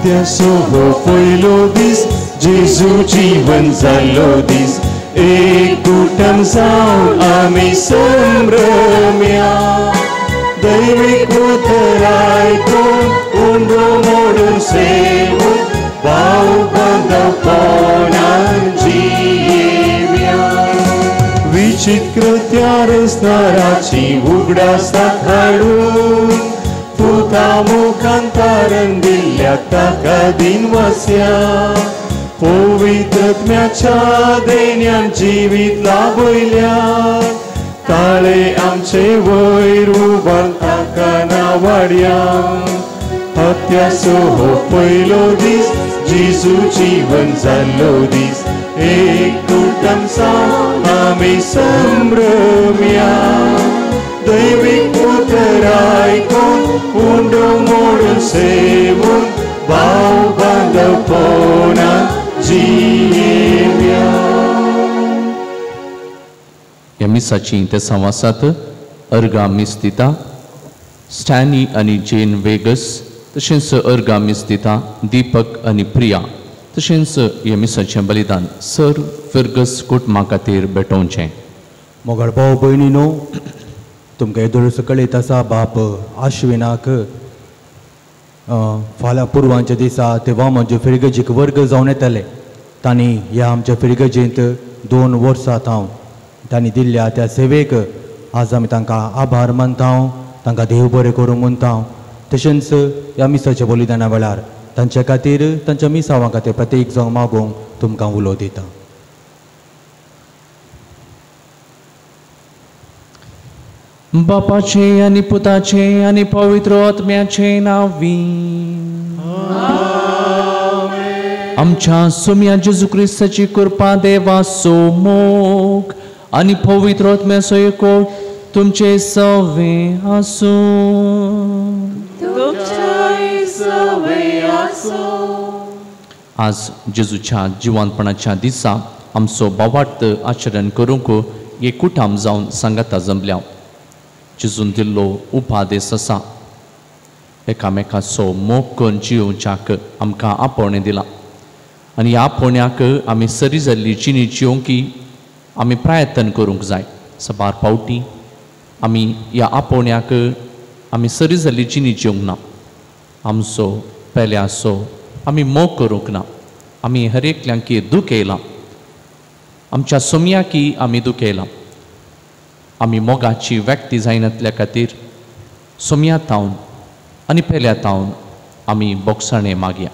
हत्यासो हो पयलो दीस जेजू जीवन जाल्लो दीस एक कुटुंब जावन आमी संभ्रम्या दैवीक उतर आयकून उंडो मोडून सेवून भाव बांदवपणान जियेव्या विचित्र त्या रचणाराची उगडासाक हाडून पुता मुखान तारण दिल्ल्या ताका दिनवास्या पवित्रत्म्याच्या देण्यान जिवीत लाभयल्या ताळे आमचे वयर उबार ताका नावाड्या हत्यासो हो पयलो दीस जेजू जीवन जाल्लो दीस एक कुटुंब जावन आमी संभ्रम्या दैवीक उतर आयकून उंडो मोडून सेवून भाव बांदवपणान जियेव्या. ह्या मिसाची ते संवासात अर्गा मीस दिता स्टॅनी आनी जेन वेगस तशेंच अर्गा मीस दिता दीपक आनी प्रिया तशेंच ह्या मिसाचें बलिदान सर फिर्गस कुटुंबा खातीर भेटोवचें. मोगाळ भाव भयणी न्हू तुमकां येदोळ कळयत आसा बाप आश्विनाक फाल्यां पुर्वांच्या दिसा ते वामनचे फिर्गजीक वर्ग जावन येतले. तांणी ह्या आमच्या फिर्गजींत 2 वर्सां हांव तांणी दिल्ल्या त्या सेवेक आज आमी तांकां आभार मानता, तांकां देव बरें करूं म्हणटा. तशेंच ह्या मिसाच्या बलिदाना वेळार तांच्या खातीर तांच्या मिसावां खातीर प्रत्येक जावं मागूंक तुमकां उलो दिता. बापाचे आनी पुताचे आनी पवित्र आत्म्याचे नांवी आमच्या सोम्या जेजू क्रिस्ताची कृपा देवाचो मोग आनी पवित्र आत्म्याचो एकोट तुमचे सवे आसूं. आज जेजूच्या जिवनपणाच्या दिसा आमचो बावार्थ आचरण करूंक एक कुटाम जावन सांगाता जमल्या. जेजून दिल्लो उपादेस आसा एकामेकाचो मोग करून जियोवच्याक आमकां आपोवणें दिलां आनी ह्या आपोवण्याक आमी सरी जाल्ली जिणी जियोवंक आमी प्रयत्न करूंक जाय. साबार फावटी आमी ह्या आपोवण्याक आमी सरी जाल्ली जिणी जिवंक ना, आमचो पेल्याचो आमी मोग करूंक ना, आमी हर एकल्यांकी दुखयलां, आमच्या सोम्याकी आमी दुखयलां. आमी मोगाची व्यक्ती जायनातल्या खातीर सोम्या तावन आनी पेल्या तावन आमी बोगसाणें मागया.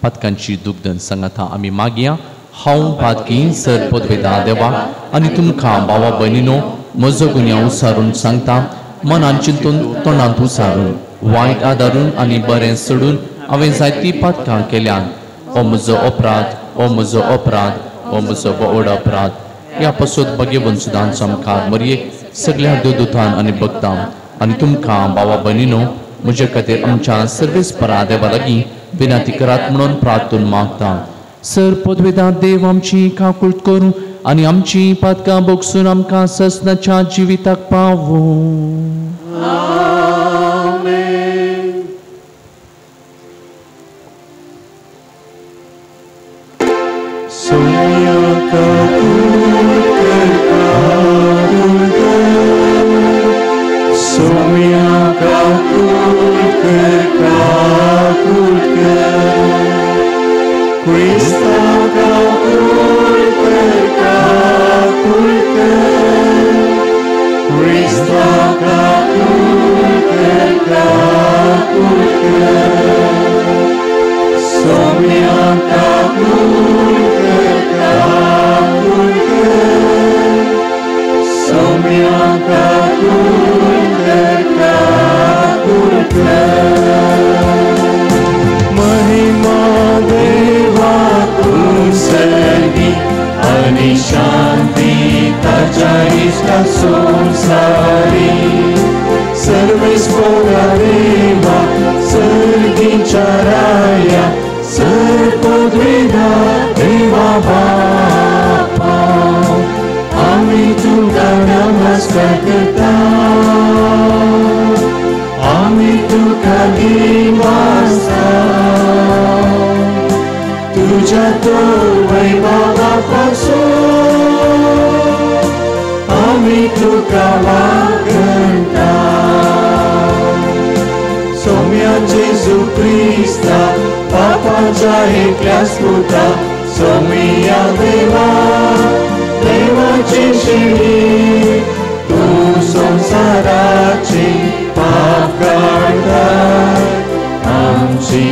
पातकांची दुग्धन सांगाता आमी मागया. हांव पातकी सर पदवेदा देवा आनी तुमकां भावा भयणीनो म्हजो गुन्यांव उसारून सांगता, मनान चिंतून तोंडांत उसारून वायट आदारून आनी बरें सोडून हांवें जायतीं पातकां केल्यान. हो म्हजो अपराध, हो म्हजो अपराध, हो म्हजो व्हड अपराध. ह्या पासत भगेवन सुदान सामकार मरयेक सगळ्या देवदूतान आनी भक्तां आनी तुमकां भावा भयणीनो म्हजे खातीर आमच्या सर्वेस्परा देवा लागीं विनंती करात म्हणून प्रार्थून मागता. सर पदवेदा देव आमची काकूट करूं आनी आमची पातकां भोगसून आमकां ससनाच्या जिविताक पावूं. Sergin Charaya, Ser Podrida. करता, आमी तुका दिवासता, तुज्या तो वैभवा पासून आमी तुका वागणता. सोम्या जेजू क्रिस्ता पापाच्या एकल्याच पुता, सोम्या देवा देवाची शिडी, तूं संवसाराची पाप काडटाय, आमची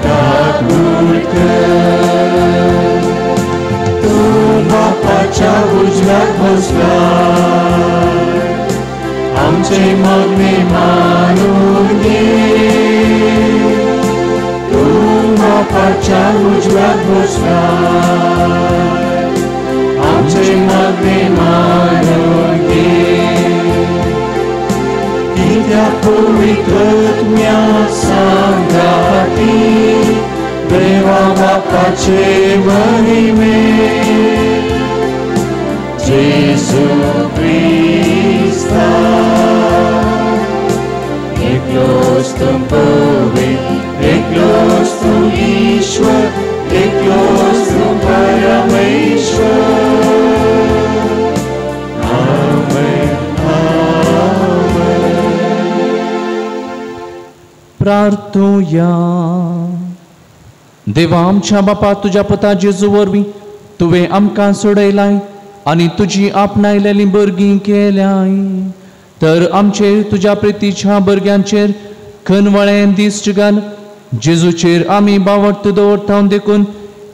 काकूट कर. तूं बापाच्या उजव्याक बसलाय, आमचे मागणे मानून घे. तूं बापाच्या उजव्याक बसलाय, आमचे मागणे मानून घे. कित्याक पवित्र आत्म्या सांगाती देवा बापाचे महिमे, जेजू क्रिस्ता एकलोच तूं पवित्र, एकलोच तूं ईश्वर, एकलोच तूं परमेश्वर. आमेन, आमेन. प्रार्थुया. देवा आमच्या बापा, तुज्या पुता जेजू वरवीं तुवें आमकां सोडयलाय आनी तुजी आपणायलेली भुरगीं केल्याय, तर आमचेर तुज्या प्रितीच्या भुरग्यांचेर खनवळें दिश्ट घाल. जेजूचेर आमी बावडत दवरता देखून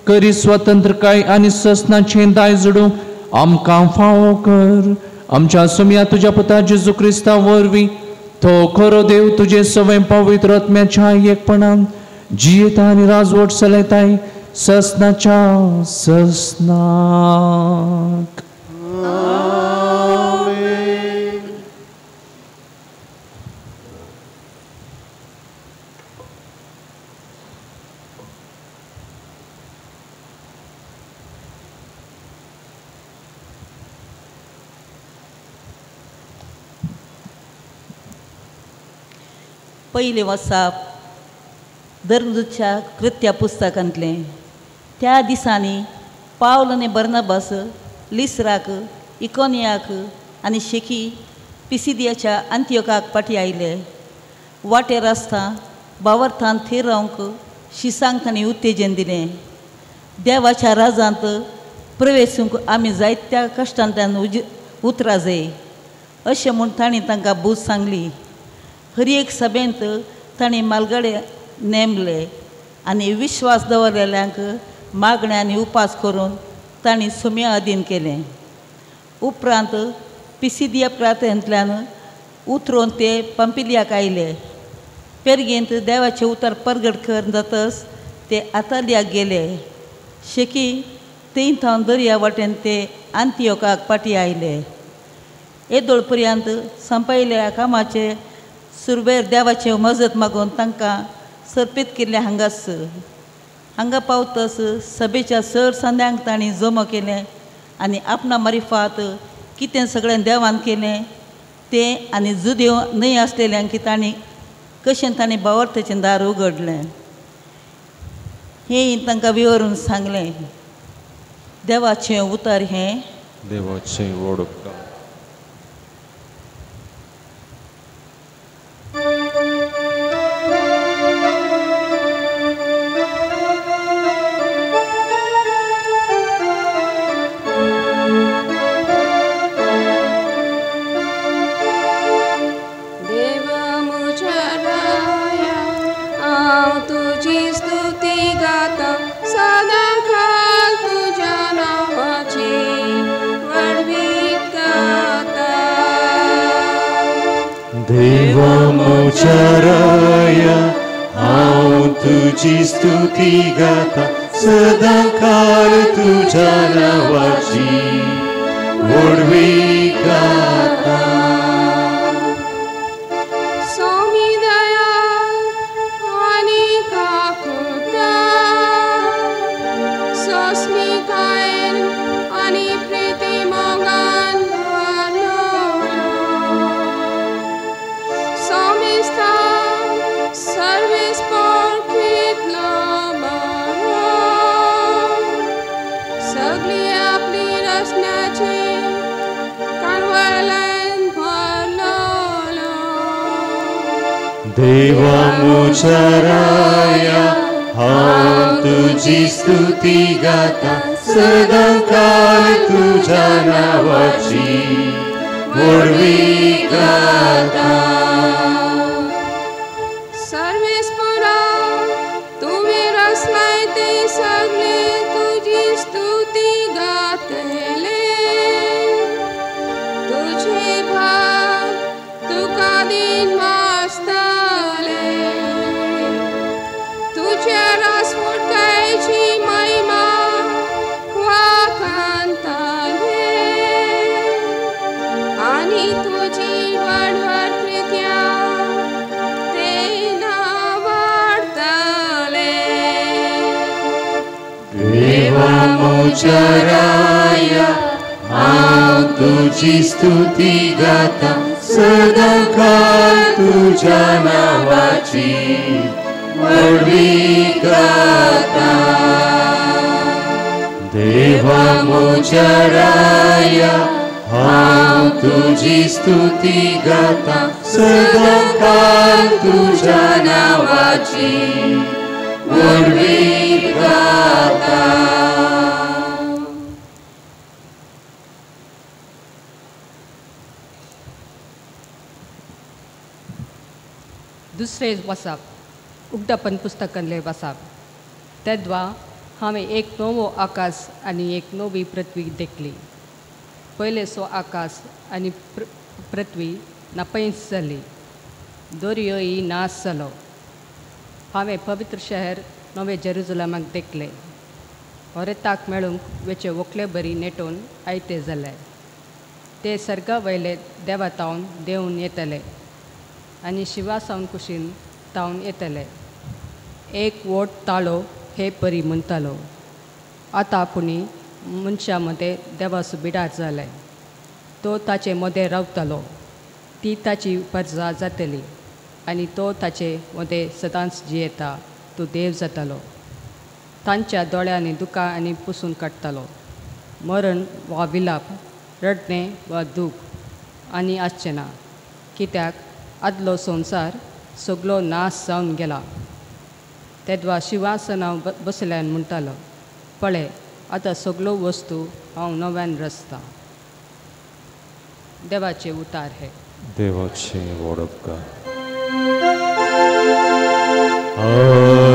करी स्वतंत्रकाय आनी ससनाचें दायज जोडूंक आमकां फावो कर. आमच्या सोम्या तुज्या पुता जेजू क्रिस्ता वरवीं तो खरो देव तुजे सवय पवित्र आत्म्याच्या एकपणान जियेता आनी राजवट चलयताय ससनाच्या ससनाक. पयलें वसाप धर्मदूतच्या कृत्या पुस्तकांतलें. त्या दिसांनी पावल आनी बर्नबास लिस्राक, इकोनियाक आनी शेकी पिसिदियाच्या अंत्योकाक फाटीं आयले. वाटेर आसता बावर्थान थीर रावंक शिसांक तांणी उत्तेजन दिलें. देवाच्या राजांत प्रवेशूंक आमी जायत्या कश्टांतल्यान उतरा जाय अशें म्हूण तांणी तांकां बूज सांगली. हर एक सभेंत तांणी मालगडे नेमले आनी विश्वास दवरलेल्यांक मागणें आनी उपास करून तांणी सुम्या अधीन केलें. उपरांत पिसिदिया प्रांतांतल्यान उतरून ते पंपिलियाक आयले. पेरगेंत देवाचें उतर परगट कर जातच ते आतालियाक गेले. शेकी थंय थावन दर्या वाटेन ते आंतियोकाक फाटीं आयले. येदोळ पर्यंत संपयल्या कामाचे सुरवेर देवाचे मजत मागून तांकां सर्पीत केल्लें. हांगाच हांगा पावतच सभेच्या सर संद्यांक तांणी जमो केलें आनी आपणा मारिफात कितें सगळें देवान केलें तें आनी जुदेव न्हय आसलेल्यांक तांणी कशें तांणी बावर्थाचें दार उगडलें हें तांकां विवरून सांगलें. देवाचें उतर हें देवाचें व्हड उपकार. देवा म्हज्या राया, हांव तुजी स्तुती गाता, सदां काल तुज्या नांवाची व्हडवीक गाता. सोस्मिकायन आनी प्रिती मोगान भरलोलो. देवा म्हज्या राया हांव तुजी स्तुती गाता सदां काल तुज्या नांवाची व्हडवीक गाता. सर्वेस्परा तुवें रचलाय ते सगळे तुजी स्तुती गातले. तुझे भाग तुका दिन वाचतले. तुज्या रासवटकायची महिमा वाखाणतले आनी तुजी व्हड व्हड कृत्यां ते नावाडतले. देवा म्हज्या राया हांव तुजी स्तुती गाता सदां काल तुज्या नांवाची व्हडवीक गाता. देवा म्हज्या राया हांव तुजी स्तुती गाता सदां काल तुज्या नांवाची व्हडवीक गाता. दुसरे वसाप उगडापन पुस्तकांतले वसाप. तेद्वा हांवें एक नवो आकाश आनी एक नवी पृथ्वी देखली. पयलेचो आकाश आनी पृथ्वी नापैंस जाली, दर्योय नाश जालो. हांवें पवित्र शहर नवें जेरुजलमाक देखलें. होरेताक मेळूंक वेचे व्हंकले बरी नेटोवन आयते जाले. ते सर्गा वयले देवा तावन देंवून येतले आनी शिवा सावन कुशीन तावन येतले. एक वोट ताळो हे परी म्हणटालो, आतां आपुणी मनशां मदें देवाचो बिडार जालें. तो ताचे मदें रावतालो, ती ताची परजा जातली आनी तो ताचे मदें सदांच जियेता, तो देव जातालो. तांच्या दोळ्यांनी दुकां आनी पुसून काडटालो. मरण वा विलाप, रडणें वा दूख आनी आसचें ना, कित्याक आदलो संवसार सगलो नाश जावन गेला. तेद्वा शिंवासना बसल्यान म्हणटालो, पळय आतां सगळ्यो वस्तू हांव नव्यान रचतां. देवाचे उतार हे. देवाचे वडपकार.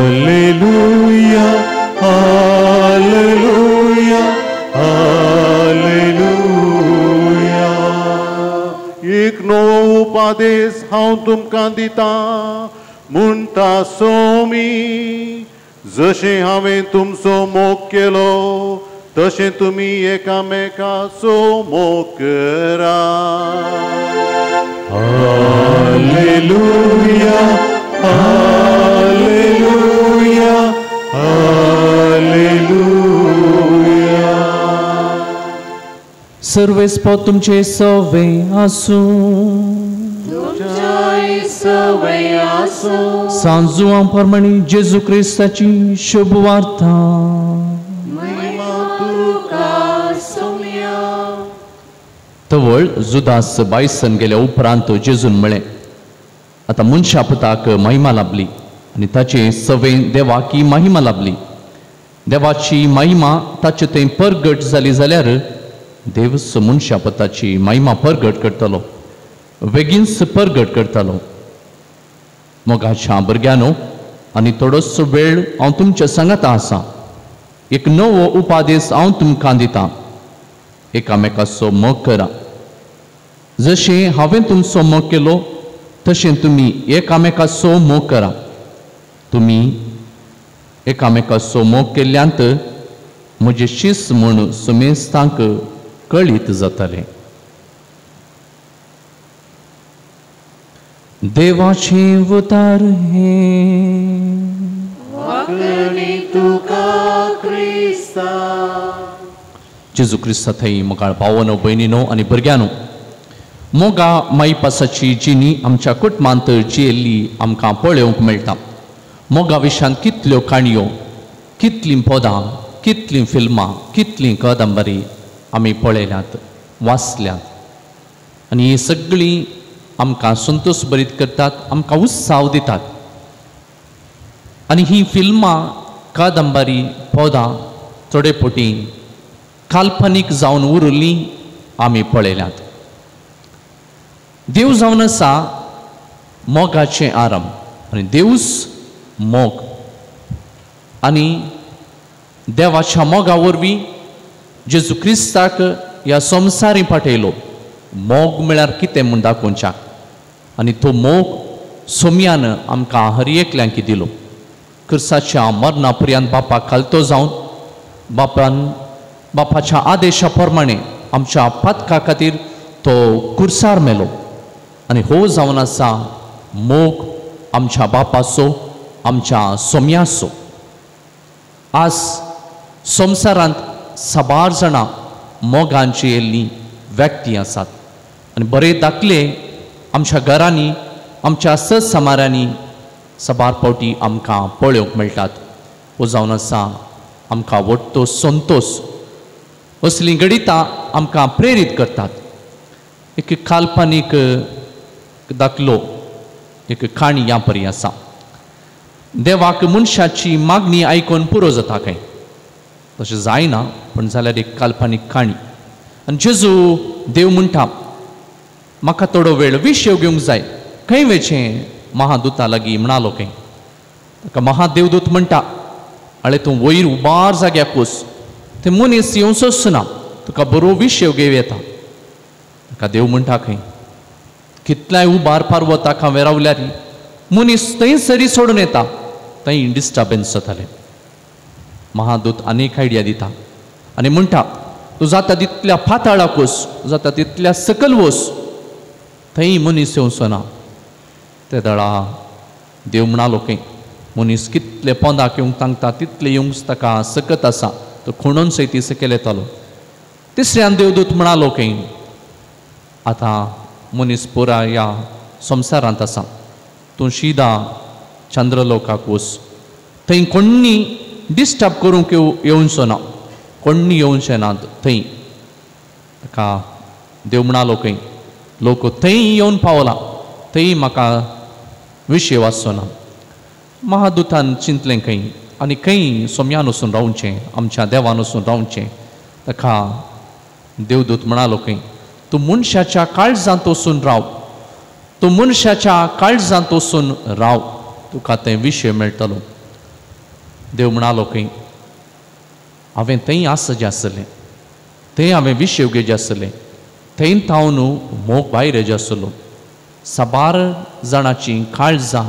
Hallelujah hallelujah hallelujah. एक नवो उपादेश हांव तुमकां दितां म्हणटा सोमी, जशें हांवें तुमचो मोग केलो तशें तुमी एकामेकाचो मोग करा. Hallelujah hallelujah hallelujah. सर्वेस्पो तुमचे सवे आसूं. सांजुआ प्रमाणे जेजू क्रिस्ताची शुभ वार्ता. तवळ जुदास बायसन गेल्या उपरांत जेजून म्हळें, आतां मनशा पुताक महिमा लाभली आनी ताचे सवे देवाक ही महिमा लाभली. देवाची महिमा ताचे थंय परगट जाली जाल्यार देव मनशा पुताची महिमा परगट करतलो, बेगीनच परगट करतलो. मोगाच्या भुरग्यांनो, आनी थोडोसो वेळ हांव तुमच्या सांगाता आसा. एक नवो उपादेश हांव तुमकां दितां, एकामेकाचो मोग करा. जशें हांवें तुमचो मोग केलो तशें तुमी एकामेकाचो मोग करा. तुमी एकामेकाचो मोग केल्ल्यांत म्हजें शीस म्हूण सुमेस्तांक कळीत जातलें. देवाचें उतार हें. जेजू क्रिस्ता थंय मोगाळ भावनो भयणीनो आनी भुरग्यांनो, मोगा मायपासाची जिणी आमच्या कुटुंबांत जियेल्ली आमकां पळोवंक मेळटा. मोगा विशयांत कितल्यो काणयो, कितलीं पदां, कितलीं फिल्मां, कितलीं कादंबरी आमी पळयल्यात, वाचल्यात आनी ही सगळीं आमकां संतोश बरीत करतात, आमकां उत्साह दितात. आनी ही फिल्मां, कादंबरी, पदां थोडे फावटी काल्पनीक जावन उरली आमी पळयल्यात. देव जावन आसा मोगाचें आरंभ आनी देवूच मोग, आनी देवाच्या मोगा वरवीं जेजू क्रिस्ताक ह्या संवसारी पाठयलो. मोग म्हळ्यार कितें म्हूण दाखोवच्याक, आनी तो मोग सोम्यान आमकां हर एकल्यांक दिलो. क्रिस्ताच्या मरणा पर्यंत बापाक खालतो जावन बापान बापाच्या आदेशा प्रमाणे आमच्या पातका खातीर तो कुर्सार मेलो. आनी हो जावन आसा मोग आमच्या बापाचो, आमच्या सोम्याचो. आज संवसारांत साबार जाणां मोगांची येयल्ली व्यक्ती आसात आनी बरे दाखले आमच्या घरांनी, आमच्या सत्समारांनी साबार फावटी आमकां पळोवंक मेळटात. हो जावन आसा आमकां वट्टो संतोश. असलीं घडितां आमकां प्रेरीत करतात. एक काल्पनीक दाखलो, एक काणी ह्या परी आसा. देवाक मनशाची मागणी आयकून पुरो जाता काय? तशें जायना, पूण जाल्यार एक काल्पनीक काणी. आनी जेजू देव म्हणटा, म्हाका थोडो वेळ विशय घेवंक जाय, खंय वेचें? महादूता लागीं म्हणालो खंय. ताका महादेवदूत म्हणटा, आळे तूं वयर उबार जाग्याक वच, ते मनीस येवचोच ना, तुका बरो विशय घेवं येता. ताका देव म्हणटा खंय, कितल्याय उबार पार्वताक हांवें रावल्यार मनीस थंय सरी सोडून येता, थंय डिस्टर्बन्स जातालें. महादूत अनेक आयडिया दिता आनी म्हणटा, तूं जाता तितल्या पाताळाक वच, जाता तितल्या सकल वच, थंय मनीस येवचो ना. ते दळा देव म्हणालो खंय, मनीस कितले पोंदाक येवंक तांकता तितले येवंक ताका सकत आसा, तो खणून सयती सकयल येतालो. तिसऱ्यान देवदूत म्हणालो खंय, आतां मनीस पुरा ह्या संवसारांत आसा, तूं शिदा चंद्रलोकाक वच, थंय कोण्णी डिस्टर्ब करूंक येवचो ना, कोण्णी येवचें ना थंय. ताका देव म्हणालो खंय, लोक थंय येवन पावला, थंय म्हाका विशय वाचचो ना. महादूतान चिंतलें खंय आनी खंय सोम्यान वचून रावचें, आमच्या देवान वचून रावचें. ताका देवदूत म्हणालो खंय, तूं मनशाच्या काळजांत वचून राव, तूं मनशाच्या काळजांत वचून राव, तुका थंय विशय मेळटलो. देव म्हणालो खंय, हांवें थंय आसचें आसलें, थंय हांवें विशय घेवचें आसलें, थंय थावन मोग भायर येवचें आसलो. साबार जाणाचीं काळजां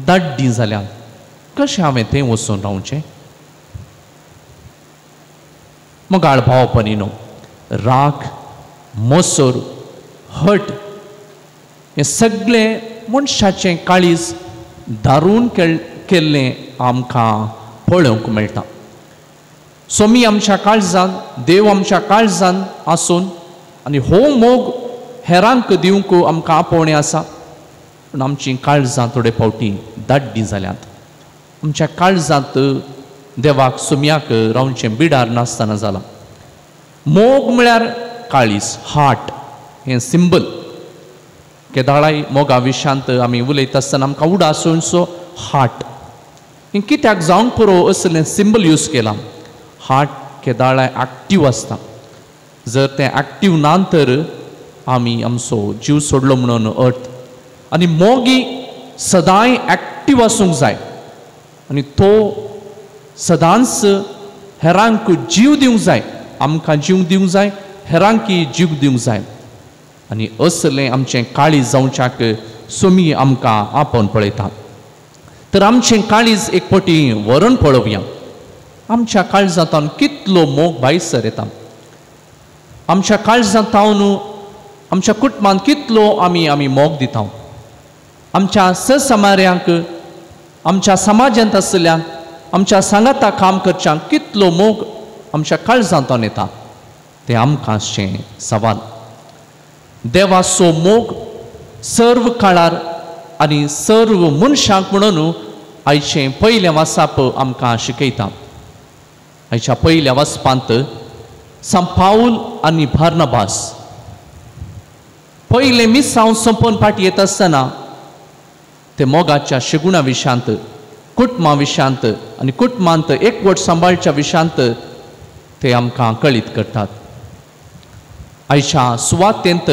दाड्डीं जाल्यात, कशें हांवें थंय वचून रावचें? मोगाळ भाव भयणीनो, राग, मोसर, हट हें सगळें मनशाचें काळीज दारून केल्लें आमकां पळोवंक मेळटा. सोमी आमच्या काळजान, देव आमच्या काळजान आसून आनी हो मोग हेरांक दिवंक आमकां आपोवणें आसा, पूण आमचीं काळजां थोडे फावटी दाड्डीं जाल्यात. आमच्या काळजांत देवाक सुम्याक रावचें बिडार नासतना जालां. मोग म्हळ्यार काळीज, हार्ट हें सिंबल. केदाळाय मोगा विशांत आमी उलयता आसतना आमकां उडास येवचो हार्ट हें कित्याक जावंक पुरो असलें सिंबल यूज केलां. हार्ट केदाळाय एक्टीव आसता, जर तें एक्टीव ना तर आमी आमचो जीव सोडलो म्हणून अर्थ. आनी मोगी सदांय एक्टीव आसूंक जाय आनी तो सदांच हेरांक जीव दिवंक जाय, आमकां जीव दिवंक जाय, हेरांकी जीव दिवंक जाय. आनी असलें आमचें काळीज जावच्याक सोमी आमकां आपोवन पळयता. तर आमचें काळीज एक फावटी व्हरून पळोवया, आमच्या काळजांतावन कितलो मोग भायर सर येता, आमच्या काळजांतावन आमच्या कुटुंबांत कितलो आमी आमी मोग दिता, आमच्या ससमाऱ्यांक, आमच्या समाजांत आसल्यांक, आमच्या सांगाता काम करच्यांक कितलो मोग आमच्या काळजांतावन येता, तें आमकां आसचें सवाल. देवाचो मोग सर्व काळार आनी सर्व मनशांक म्हणून आयचें पयलें वाचप आमकां शिकयता. आयच्या पयल्या वाचपांत सांत पावल आनी बार्नबास, पयलें मिसांव सोंपोवन फाटी येता आसतना ते मोगाच्या शेगुणा विशांत, कुटुंबा विशांत आनी कुटुंबांत एकवट सांबाळच्या विशांत ते आमकां कळीत करतात. आयच्या सुवातेंत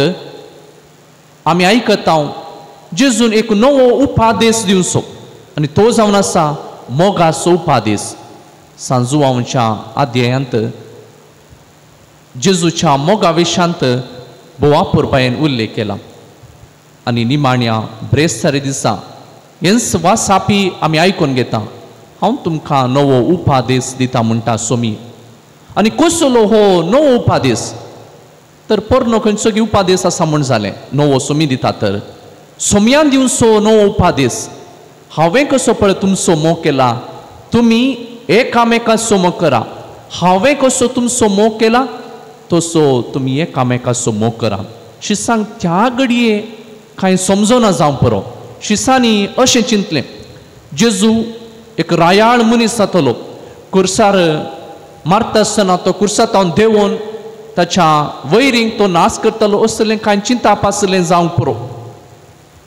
आमी आयकता जेजून एक नवो उपादेश दिवचो आनी तो जावन आसा मोगाचो उपादेश. सांजुवांच्या अध्यायांत जेजूच्या मोगा विशांत भोव अपुरबायेन उल्लेख केला आनी निमाण्या ब्रेस्तारी दिसा हेंच वासापी आमी आयकून घेता. हांव तुमकां नवो उपादेश दिता म्हणटा सोमी. आनी कसलो हो नवो उपादेश? तर पोरनो खंयचो की उपादेश आसा म्हूण जालें, नवो सोमी दिता. तर सोमयान दिवचो नवो उपादेश, हांवें कसो पळय तुमचो मोग केला तुमी एकामेकाचो मोग करा, हांवें कसो तुमचो मोग केला तसो तुमी एकामेकाचो मोग करा. शिसांक त्या घडये कांय समजना जावं पुरो. शिसांनी अशें चिंतलें, जेजू एक रायाळ मनीस जातलो, कुर्सार मारता आसतना तो कुर्सांत देंवोन ताच्या वैरींक तो नाश करतलो असलें कांय चिंताप आसलें जावंक पुरो.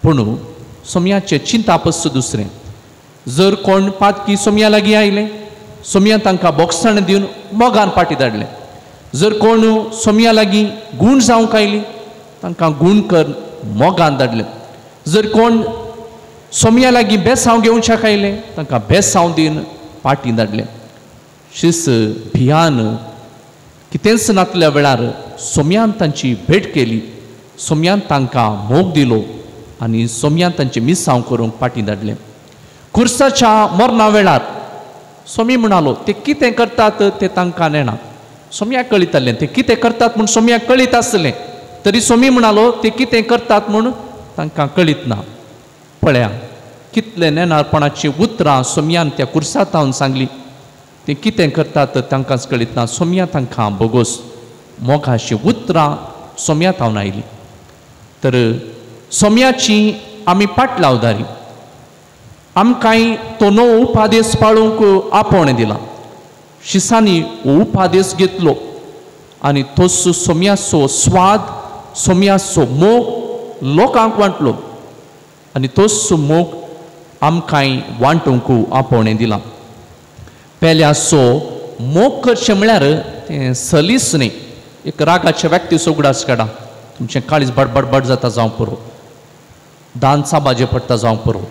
पूण सोमयाचें चिंताप आसता दुसरें. जर कोण पातकी सोमया लागीं आयलें, सोमया तांकां बोगसाण दिवन मोगान फाटीं धाडलें. जर कोण सोमया लागीं गूण जावंक आयली, तांकां गूण कर मोगान धाडलें. जर कोण सोमया लागीं बेसांव घेवच्याक आयलें, तांकां बेसांव दिवन फाटीं धाडलें. शिस भियान कितेंच नातल्या वेळार सोमयान तांची भेट केली, सोमयान तांकां मोग दिलो आनी सोमयान तांचे मिसांव करूंक फाटीं धाडलें. कुर्साच्या मरणा वेळार सोमी म्हणालो, ते कितें करतात ते तांकां नेणा. सोमयाक कळितालें ते कितें करतात म्हूण, सोमयाक कळीत आसलें, तरी सोमी म्हणालो ते कितें करतात म्हूण तांकां कळीत ना. पळया कितले नेणारपणाची उतरां सोमयान त्या कुर्सांत सांगली. ते कितें करतात तांकांच कळीत ना. सोमया तांकां बोगोस मोगाची उतरां सोमया थावन आयली. तर सोमयाची आमी पाटलावदारी, आमकांय तो नवो उपादेश पाळूंक आपोवणें दिलां. शिसांनी हो उपादेश घेतलो आनी तोच सोमयाचो स्वाद, सोमयाचो मोग लोकांक वांटलो आनी तोच मोग आमकांय वांटूंक आपोवणें दिलां. पेल्याचो मोग करचें म्हळ्यार तें सलीस न्ही. एक रागाच्या व्यक्तीचो उगडास काडा, तुमचें काळीज बडबडबड जाता जावं पुरो, दान साबाजे पडटा जावं पुरो.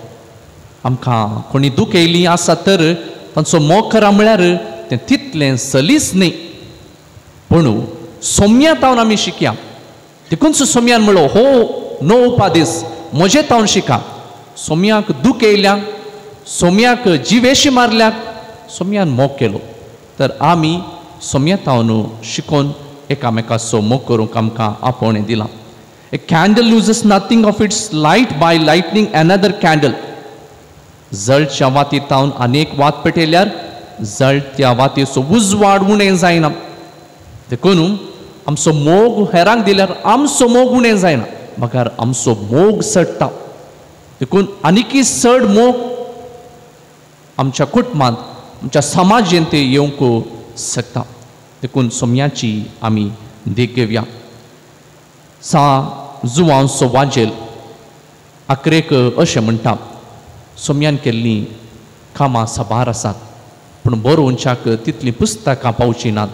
आमकां कोणी दुखयली आसा तर तांचो मोग करा म्हळ्यार तें तितलें सलीस न्ही. पूण सोम्या तावन आमी शिकया. देखूनच सोम्यान म्हणलो हो नवो उपादेश म्हजे तावन शिका. सोम्याक दुखयल्या, सोम्याक जिवेशी मारल्या, सोम्यान मोग केलो. तर आमी सोम्या तावन शिकोवन एकामेकाचो मोग करूंक आमकां आपोवणें दिलां. A candle loses nothing of its light by lighting another candle. जळच्या वाती तावन अनेक वात पेटयल्यार जळत्या वातीचो उजवाड उणें जायना. देखून आमचो मोग हेरांक दिल्यार आमचो मोग उणें जायना, मगर आमचो मोग चडटा. देखून आनीकय चड मोग आमच्या कुटुंबांत, आमच्या समाजेंत ते येवंक शकता. देखून सोमयाची आमी देख घेवया. सा जुवांचो वाजेल आकरेक अशें म्हणटा, सोमयान केल्लीं कामां साबार आसात पूण बरोवच्याक तितलीं पुस्तकां पावचीं नात.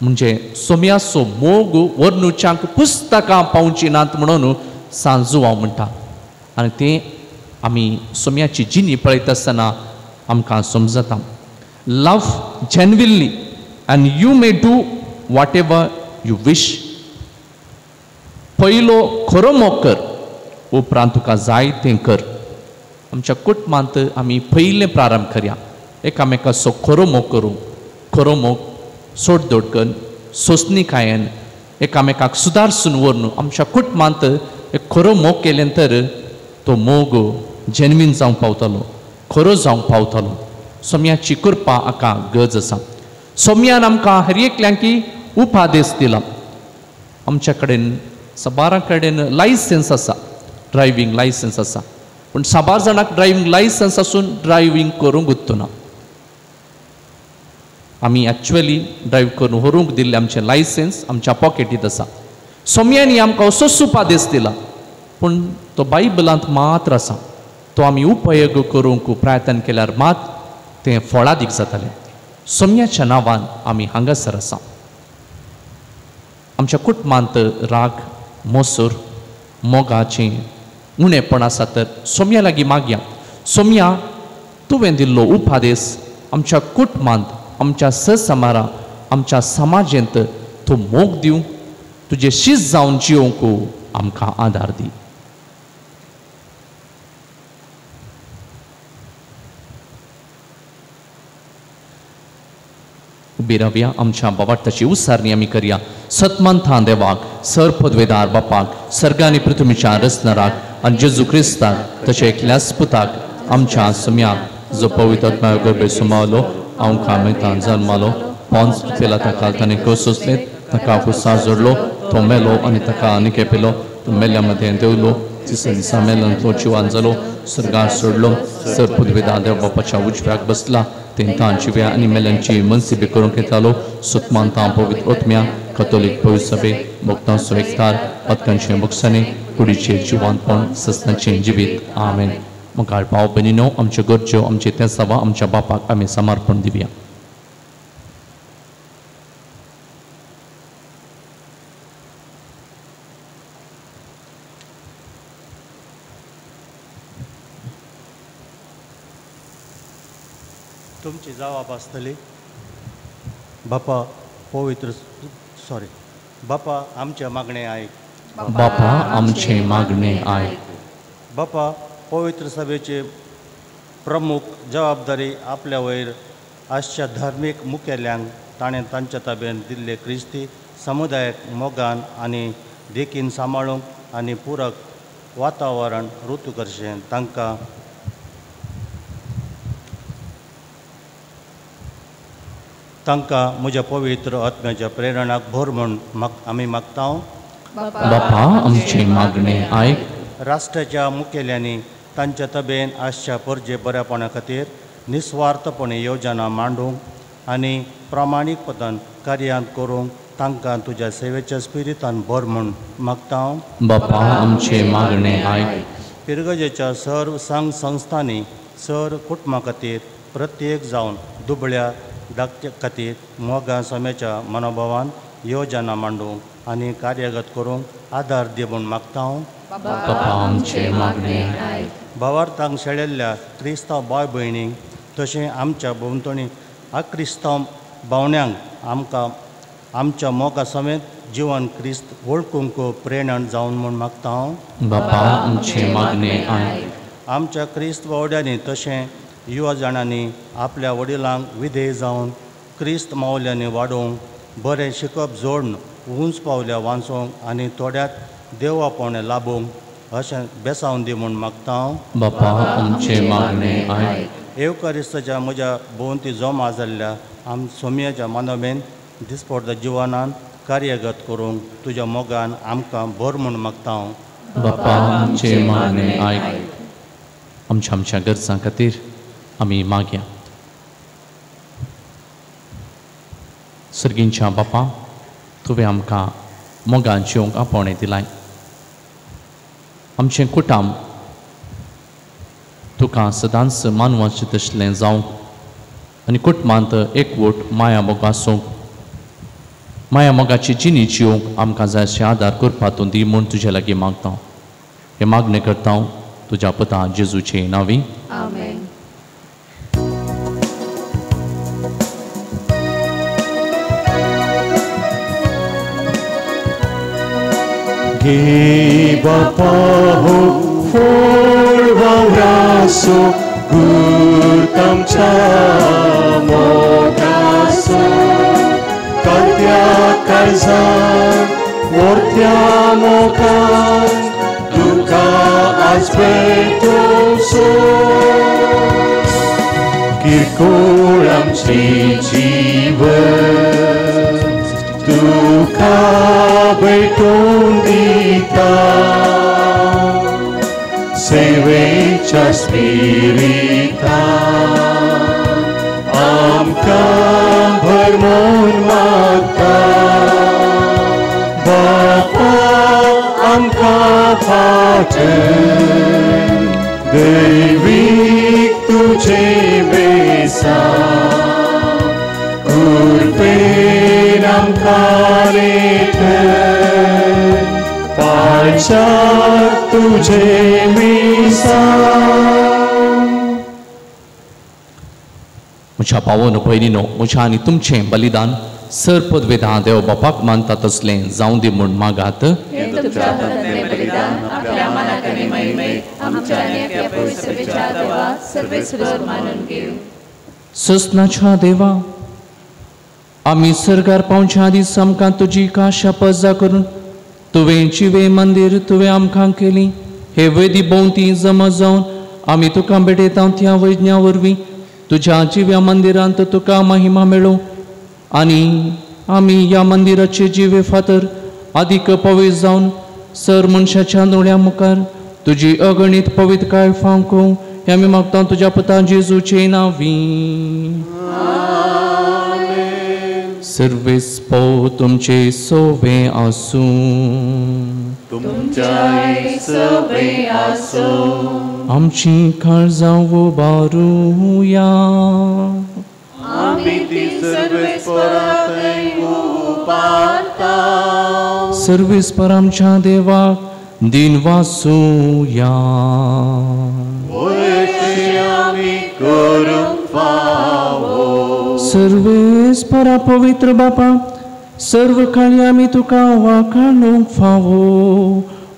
म्हणजे सोमयाचो मोग वर्णुच्याक पुस्तकां पावचीं नात म्हणून सांजुवांव म्हणटा. आनी तें आमी सोमयाची जिणी पळयता आसतना आमकां समजता. Love genuinely and you may do whatever you wish. पयलो खरो मोग कर, उपरांत तुका जाय तें कर. आमच्या कुटुंबांत आमी पयलें प्रारंभ करया, एकामेकाचो खरो मोग करूं, खरो मोग सोडदोड करून सोंसणीकायेन एकामेकाक सुदारसून व्हरून आमच्या कुटुंबांत एक खरो मोग केलें तर तो मोग जेन्वीन जावंक पावतलो, खरो जावंक पावतलो. सोम्याची कृपा हाका गरज आसा. सोम्यान आमकां हर एकल्यांकी उपादेश दिला. आमच्या कडेन साबारां कडेन लायसन्स आसा, ड्रायव्हींग लायसन्स आसा, पूण साबार जाणांक ड्रायव्हींग लायसन्स आसून ड्रायव्हींग करूंक उत्तना. आमी एक्चुअली ड्रायव्ह करून व्हरूंक दिल्लें आमचें लायसन्स आमच्या पॉकेटींत आसा. सोम्यांनी आमकां असोच उपादेस दिला, पूण तो बायबलांत मात्र आसा. तो आमी उपयोग करूंक प्रयत्न केल्यार मात तें फळादीक जातालें. सोम्याच्या नांवान आमी हांगासर आसा. आमच्या कुटुंबांत राग, मोसर, मोगाचें उणेपण आसा तर सोम्या लागीं मागया. सोम्या, तुवें दिल्लो उपादेस आमच्या कुटुंबांत, आमच्या ससमारा, आमच्या समाजेंत तूं मोग दिवंक, तुजें शीस जावन जिवंक आमकां आदार दी. उबी रावया, आमच्या बाबाटाची उसारणी आमी करया. सतमंथान देवाक, सर पदवेदार बापाक, सर्गानी पृथ्वीच्या रचणाराक आनी जेजू क्रिस्ताक, तशें एकल्याच पुताक आमच्या सम्याक, जो पवित्र आत्म्या गर्भे सुमावलो, आमकां मेतान जल्मालो, पोंस पिलाता ताणें कोसोसले, ताका कुसा जोडलो, तो मेलो आनी ताका आनी केपेलो, तो मेल्या मदें देवलो, तिसऱ्या दिसा मेल्यांतलो जिवान जालो, सर्गार सोडलो, सर पदवेदार देव बापाच्या उजव्याक बसला, तेंतां जिव्या आनी मेल्यांची मनसिबी करूंक येतालो. सुतमानतां पवित्र आत्म्या, कथोलीक पवित्र सभे, भक्तांचो एकतार, पदकांचें बक्षांनी, कुडीचें जिवानपण, सस्नाचें जिवीत. आमेन. मुखार भाव भयणीनो, आमच्यो गरज्यो, आमचे तेसावा आमच्या बापाक आमी समर्पण दिवया. तुमची जबाब आसतली. बापा पवित्र सॉरी बापा आमचें मागणें आयक. बापा आमचें मागणें आयक. बापा पवित्र सभेचे प्रमुख जबाबदारी आपल्या वयर आसच्या धार्मीक मुखेल्यांक ताणें तांच्या ताब्यान दिल्ले क्रिस्ती समुदायाक मोगान आनी देखीन सांबाळूंक आनी पुरक वातावरण रुतू करचें तांकां तांकां म्हज्या पवित्र आत्म्याच्या प्रेरणाक भर म्हूण आमी मागता. बापा आमचें मागणें आयक. राष्ट्राच्या मुखेल्यांनी तांच्या तबेन आसच्या परजे बऱ्यापणा खातीर निस्वार्थपणे योजना मांडूंक आनी प्रामाणीकपणान कार्यांत करूंक तांकां तुज्या सेवेच्या स्पिरितान भर म्हूण मागता. बापा आमचें मागणें आयक. पिरगजेच्या सर्व संघ संस्थांनी सर कुटुंबा खातीर प्रत्येक जावन दुबळ्या धाकटे खातीर मोगा सम्याच्या मनोभावान योजना मांडूंक आनी कार्यगत करूंक आदार दी म्हूण मागता. बापा आमचें मागणें आयक. भावार्थांक शेळेल्ल्या क्रिस्तांव भाव भयणींक तशें आमच्या भोंवतणी अक्रिस्तांव भावण्यांक आमकां आमच्या मोगा समेत जिवन क्रिस्त वळखूंक प्रेरणा जावन म्हूण मागता. बापा आमचें मागणें आयक. आमच्या क्रिस्त वावड्यांनी तशें युवा जाणांनी आपल्या वडिलांक विधेय जावन क्रिस्त मावल्यांनी वाडोवंक बरें शिकप जोडून उंच पावल्या वाचोवंक आनी थोड्यात देवापण लाबोवंक अशें बेसावन दी म्हूण मागता. बापा आमचें मागणें आयक. येवकारिस्ताच्या म्हज्या भोंवती जमा जाल्ल्या आम सोमयाच्या मानवेन दिसपडता जिवनान कार्यगत करूंक तुज्या मोगान आमकां भर म्हूण मागता. बापा आमचें मागणें आयक. आमच्या आमच्या गरजां खातीर आमी मागया. सर्गींच्या बापा, तुवें आमकां मोगान जिवंक आपोवणें दिलाय. आमचें कुटुंब तुका सदांच मानवाचें तशें जावंक आनी कुटुंबांत एकवट माया मोग आसूंक, माया मोगाची जिणी जिवंक आमकां जाय अशें आदार करपा तूं दी म्हूण तुजे लागीं मागता. हें मागणें करता तुज्या पुता जेजूचे नांवी. आमेन. घे बापा हो फोड वावरासो गुरतामच्या मोगासो कात्या काळजान मोरत्या मोगान तुका आज भेटोसो किरकोळ आमचे जीवन तुका भेटून दिता सेवेच्या स्पिरितान आमकां भरमून मागता बापा. फाटन दैवीक तुझे बेसा कृपेन आमकां रेटन पाळच्याक तुझे मिसा. म्हज्या पावन भयणीनो, म्हज्या आनी तुमचें बलिदान सर पदवेदा देव बापाक मानता तसलें जावं दी म्हूण मागात. ससनाच्या देवा, आमी सरकार पावच्या आदीं आमकां तुजी काशा पजा करून तुवें जिवे मंदीर तुवें आमकां केली. हे वेदी भोंवती जमा जावन आमी तुका भेटयता त्या वैज्ञा वरवीं तुज्या जिव्या मंदिरांत तुका महिमा मेळो आनी आमी ह्या मंदिराचे जिवे फातर आदीक पवित्र जावन सर मनशाच्या दोळ्या मुखार तुजी अगणीत पवित्रकाय फांको हे आमी मागता तुज्या पुता जेजूचे नांवी. सर्वेस पो तुमचे सोवे आसूं. तुमच्याय सोवे आसूं. आमची काळजां उबारुया. आमी ती सर्वेस्पराथंय उबारता. सर्वेस्पर आमच्या देवाक दिन वासूया. वयशी आमी करूंक फावो. सर्वेस्परा पवित्र बापा, सर्व काळी आमी तुका वाखाणूंक फावो.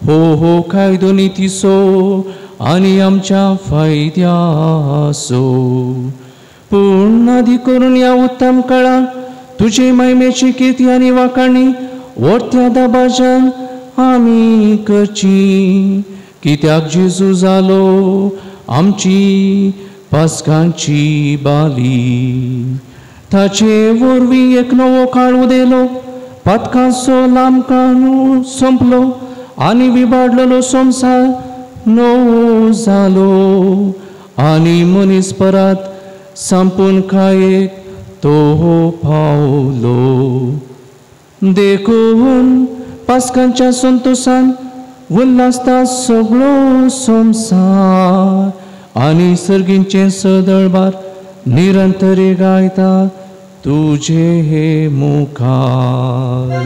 हो हो कायदो नितीचो आनी आमच्या फायद्याचो. पूण आदी करून ह्या उत्तम काळाक तुजे महिमेची किर्ती आनी वाखाणी वरत्या दबाज्यान आमी करची. कित्याक जेजू जालो आमची पास्कांची बाली. ताचे वरवीं एक नवो काळ उदेलो, पातकांचो लांब काळ सोंपलो आनी विबाडलेलो संवसार नवो जालो आनी मनीस परत संपून कायेक तो पावलो. देखून पास्कांच्या संतोसान उल्हासता सगळो संवसार आनी सर्गींचें सदळबार निरंतर गायता तुझे हे मुखार.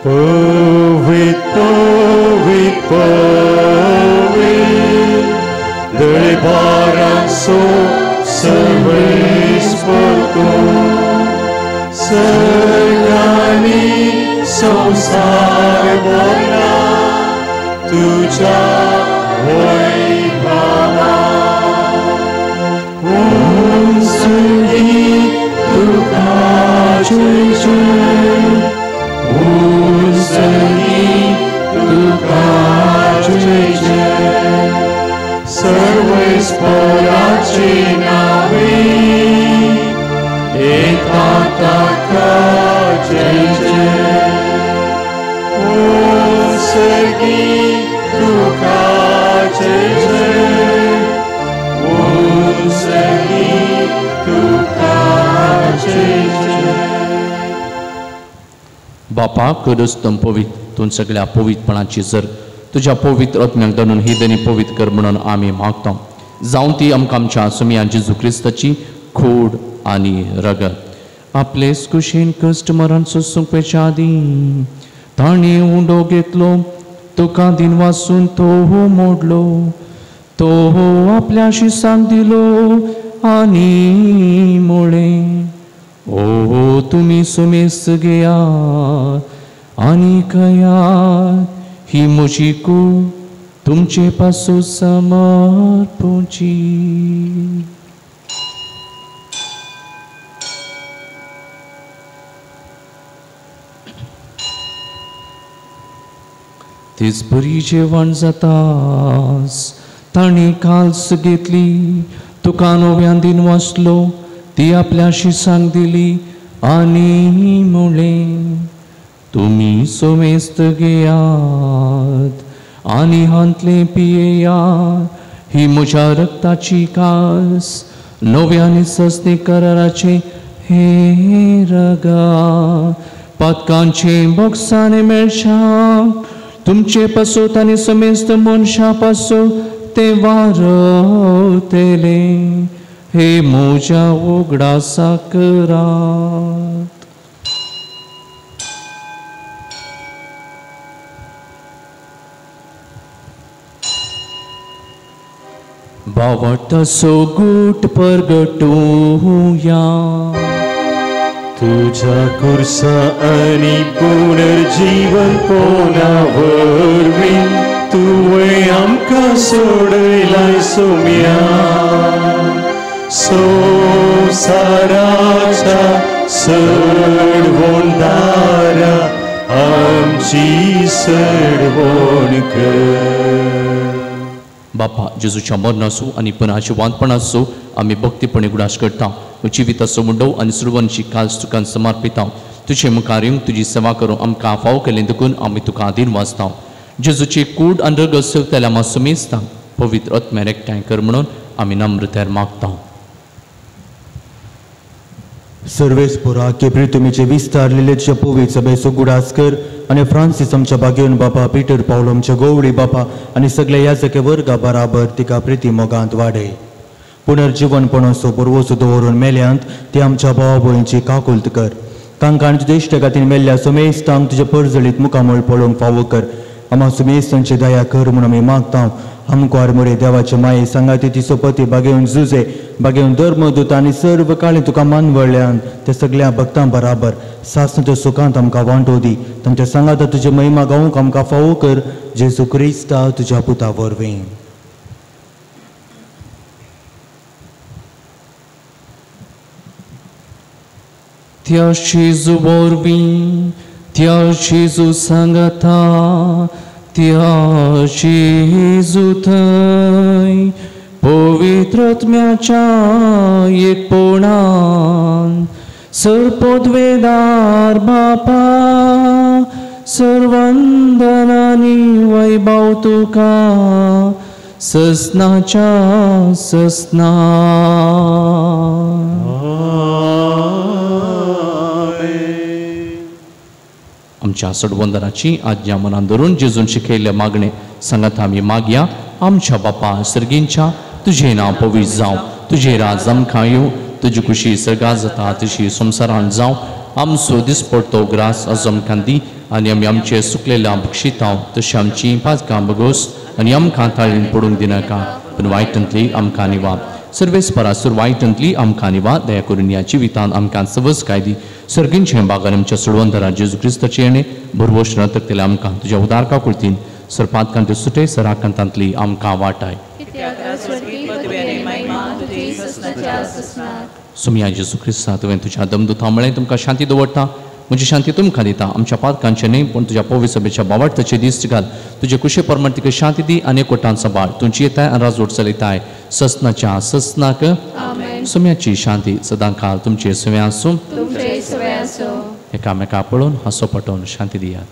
पवित्र पवित्र पवित्र दळबारांचो सर्वेस्पर तूं, सर्गांनी संवसार भरला तुज्या वैभवान. उंचगी तुका जय जय, उंचगी तुका जय जय, सर्वेस्पराचे नावे येता ताका जय जय. उंचगी तुका जय जय, उंचगी तुका जय जय. बापा करस तूं पवित्र, तूं सगळ्या पवित्रपणाची जर तुज्या पवित्र आत्म्याक धरून ही देणी पवित्र कर म्हणून आमी मागता. जावं ती आमकां आमच्या सुमया जेजू क्रिस्ताची खोड आनी रगत. आपले कुशीन कश्ट मरण सोसूंक पेच्या आदीं ताणें उंडो घेतलो, तुका दिन वासून तो मोडलो, तो आपल्या शिसांक दिलो आनी म्हळें, ओ तुमी सुमेस्त घेयात आनी खायात, ही म्हजी कूड तुमचे पासून समर्पुची. तेच बरी जेवण जातास ताणें काल्स घेतली, तुका नव्यान दिन वाचलो, ती आपल्या शिसांक दिली आनी म्हळें, तुमी सोमेस्त घेयात आनी हांतलें पियेयात, ही म्हज्या रक्ताची कास नव्या आनी सस्ते कराराचें हें रगा. पातकांचें बोगसाणें मेळशाक तुमचे पासत आनी समेस्त मनशां पासत ते वारवतले. हे म्हज्या उगडासा करात. बावटाचो गूट परगटुया. तुझ्या कुर्सा आनी पुनर्जीवन पोना वरवीं तुवें आमकां सोडयलाय सोम्या. संवसाराच्या सडवणदारा आमची सडवण कर. बापा जेजूच्या मरणाचो आनी पुनर्जिवंतपणाचो आमी भक्तीपणी उगडास करता. जिविताचो मुंडो आनी सुरवंची काल तुका समर्पिता. तुजे मुखार येवंक तुजी सेवा करूंक आमकां फावो केलें देखून आमी तुका आदीन वाचता. जेजूची कूड आनी रगत सेवतल्या आमी सुमेजता. पवित्र आत्म्यान एकठांय कर म्हणून आमी नम्रतेर मागता. सर्वेस्पोरा केपरी तुमीचे विस्तार लिलेचे पवित्र सभेचो उगडास कर आनी फ्रांसीस आमच्या बागेवन बापा, पीटर पावलो आमच्या गोवळी बापा आनी सगल्या याजके वर्गा बराबर तिका प्रिती मोगांत वाडय. पुनर्जिवनपणाचो बरवसो दवरून मेल्यांत ती आमच्या भावा भयणीची काकुल्त कर. तांकां आनी तुज्या इश्ट खातीर मेल्ल्या सुमेस्तांक तुजें परजळीत मुखामळ पळोवंक फावो कर. आमा सुमेस्तांची दया कर म्हूण आमी मागता. आमकां मोरे देवाचे माये सांगाती ती सोपती बागेवन जुजे बागेवन धर्मदूत आनी सर्व काळी तुका मानवळ्यान त्या सगळ्या भक्तां बराबर सासणाच्या सुखांत आमकां वांटो दी. तांच्या सांगाता तुजे महिमा गावंक आमकां फावो कर. जेजू क्रिस्ता तुज्या पुता वरवीं. त्या जेजू वरवीं, त्या जेजू सांगाता, त्या जेजू थंय पवित्र आत्म्याच्या एकपणान सर्पोद्वेदार बापा सर्वंदनानी वैभव तुका ससनाच्या ससना. आमच्या सडवंदनाची आज्ञा मनान धरून जेजून शिकयल्ले मागणे सांगात आमी मागया. आमच्या बापा सर्गींच्या तुजें नांव पवित्र जावं, तुजें राज आमकां येवं, तुजी खुशी सर्गां जाता तशी संवसारांत जावं. आमचो दिसपडतो ग्रास आज आमकां दी आनी आमी आमचे सुकलेल्या बक्षितांव तशी आमची पातकां बगोस आनी आमकां ताळीन पडूंक दिनाका, पूण वायटांतली आमकां निवा. सर्वेस्परासूर वायटांतली आमकां निवा. दया करून ह्या जिवितांत आमकां सवस काय दी. सर्गींचे बागान आमच्या सोडवंतरा जेजू क्रिस्ताचे येणे भरवोश नतकतले आमकां तुज्या उदार काकुळतीन सरपातकांत सुटे सराकांतांतली आमकां वाटाय. सुमया जेजू क्रिस्ता तुवें तुज्या दमदुता म्हळें तुमकां शांती दवरता, म्हजी शांती तुमकां दिता. आमच्या पातकांचें न्हय पूण तुज्या पवित्र सभेच्या बावार्थाचे दीस घाल. तुजे कुशे प्रमाण तिका शांती दी आनी कोटान सांबाळ. तुमची येताय आनी राजवट चलयताय ससनाच्या ससनाक. सुम्याची शांती सदांकाळ तुमचे सुवें आसूं. एकामेका पळोवन हांसो पटोवन शांती दियात.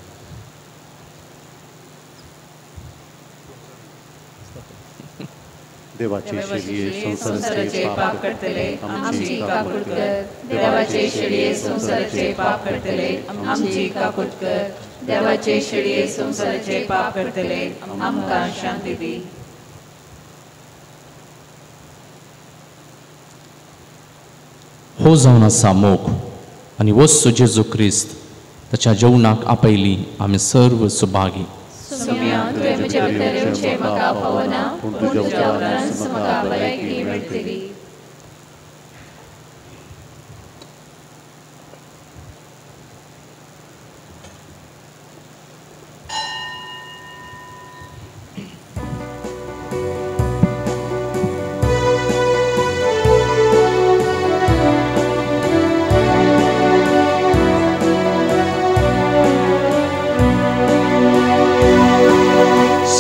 देवाचे शेळये संवसाराचे पाप करतले आमची काकूट कर. देवाचे शेळये संवसाराचे पाप करतले आमची काकूट कर. देवाचे शेळये संवसाराचे पाप करतले आमकां शांती दी. हो जावन आसा मोग आनी वस्तू जेजू क्रिस्त ताच्या जेवणाक आपयली आमी सर्व सुभागी. सोम्या तुवें म्हज्या भितर येवचें म्हाका फावना, पूण तुज्या उपरांत म्हाका भलायकी मेळटली.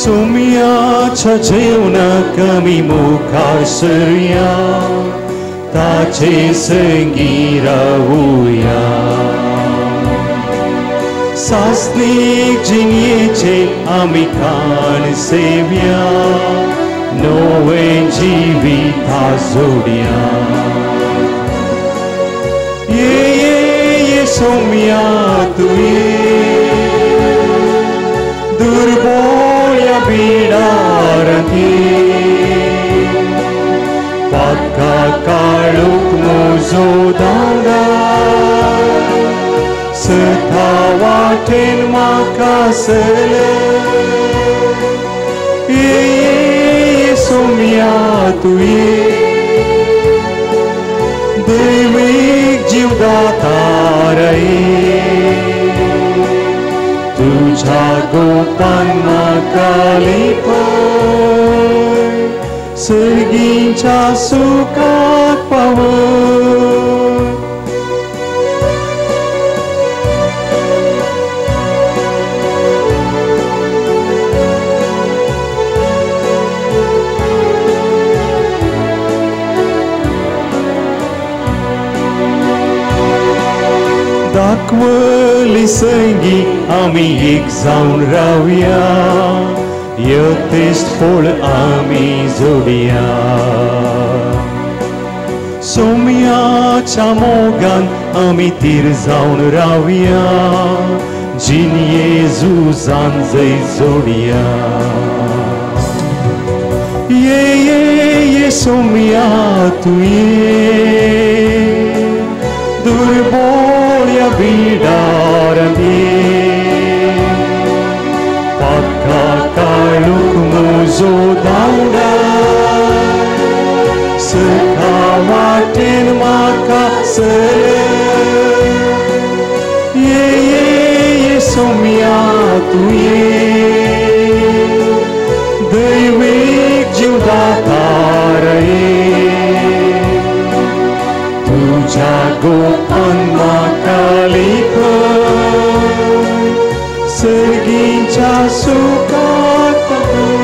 सोम्याच्या जेवणाक आमी मुखार सरया, ताचे संगी रावुया. सासणीक जिणेचे आमी खाण सेवया, नवें जिविता जोडया. ये ये ये सोम्या तुये, दुर्वार पातका काळूक म्हजो धांवडाय सता वाटेन म्हाका सलय ये सोम्या तुये दैवीक जीवदातारये तुझ्या गोपान म्हाका लिपय सर्गींच्या सुखाक पावय. दाखवली संगी आमी एक जावन रावया यथेश्ट फळ आमी जोडया सोम्याच्या मोगान आमी तीर जावन रावया जिनये झुजान जय जोडया ये ये ये सोम्या तुये दुर्बोळ्या बिडारांत पातका काळूक म्हजो धांवडाय सखा वाटेन म्हाका सलय ये ये ये सोम्या तुये दैवीक जीवदातारये तुझ्या गोपान म्हाका लिपय सर्गींच्या सुखाक पावय.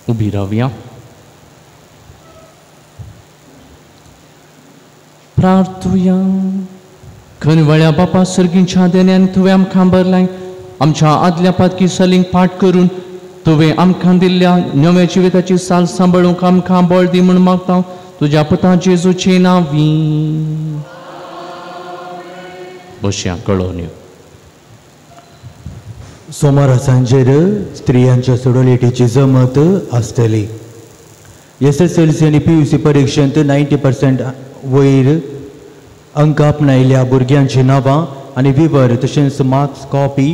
उभी रावया. प्रार्थुया. खनवळ्या बापा सर्गींच्या देण्यान तुवें आमकां भरलाय आमच्या आदल्या पातकी सलींक पाठ करून तुवें आमकां दिल्ल्या नव्या जिविताची साल सांबाळूंक आमकां बळ दी म्हूण मागता तुज्या पुता जेजूचे नांवी. बशया कळोवन. सोमारा सांजेर स्त्रियांच्या सोडोलिटीची जमत आसतली. एस एस एल सी आनी पी यू सी परिक्षेंत 90% वयर अंक आपणायल्या भुरग्यांची नांवां आनी विवर तशेंच मार्क्स कॉपी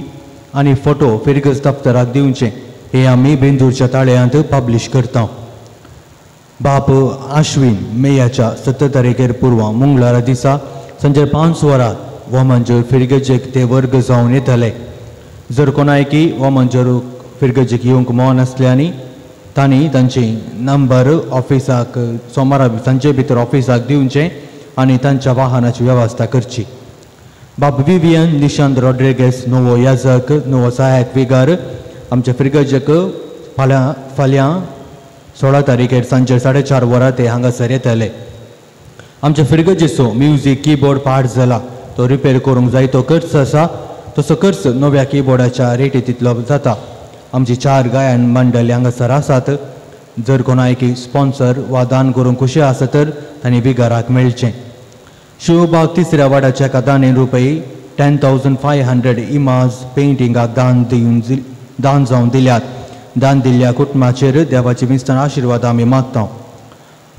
आनी फोटो फिरगज दफ्तराक दिवचें हें आमी बेंदूरच्या ताळ्यांत पब्लिश करता. बाप आश्विन मेयाच्या 17 तारखेर पुर्वा मंगळारा दिसा सांजे 5 वरां वामनजोर फिरगजेक ते वर्ग जावन येतले. जर कोणायकी वामनजोर फिरगजेक येवंक मन आसल्यानी तांणी तांचे नंबर ऑफिसाक सोमारा सांजे भितर ऑफिसाक दिवचें आनी तांच्या वाहनाची वेवस्था करची. बाब विवियन निशांत रॉड्रिगेस नवो याजक नवो सहायक विगार आमच्या फिरगजेक फाल्यां 16 तारखेर सांजे 4:30 वरां ते हांगासर येतले. आमच्या फिरगजेचो म्युजीक किबोर्ड पाड जाला तो रिपेर करूंक जाय तो खर्च आसा तसो खर्च नव्या किबोर्डाच्या रेटी तितलो जाता. आमची 4 गायन मंडळी हांगासर आसात. जर कोणायकी स्पॉन्सर वा दान करूंक खुशी आसा तर तांणी बिगाराक मेळचें. शिवबाग तिसऱ्या वाड्याच्या एका दानेन रुपये 10,500 इमाज पेंटिंगाक दान दिवन दान जावन दिल्यात. दान दिल्ल्या कुटुंबाचेर देवाचे विस्तार आशिर्वाद आमी मागता.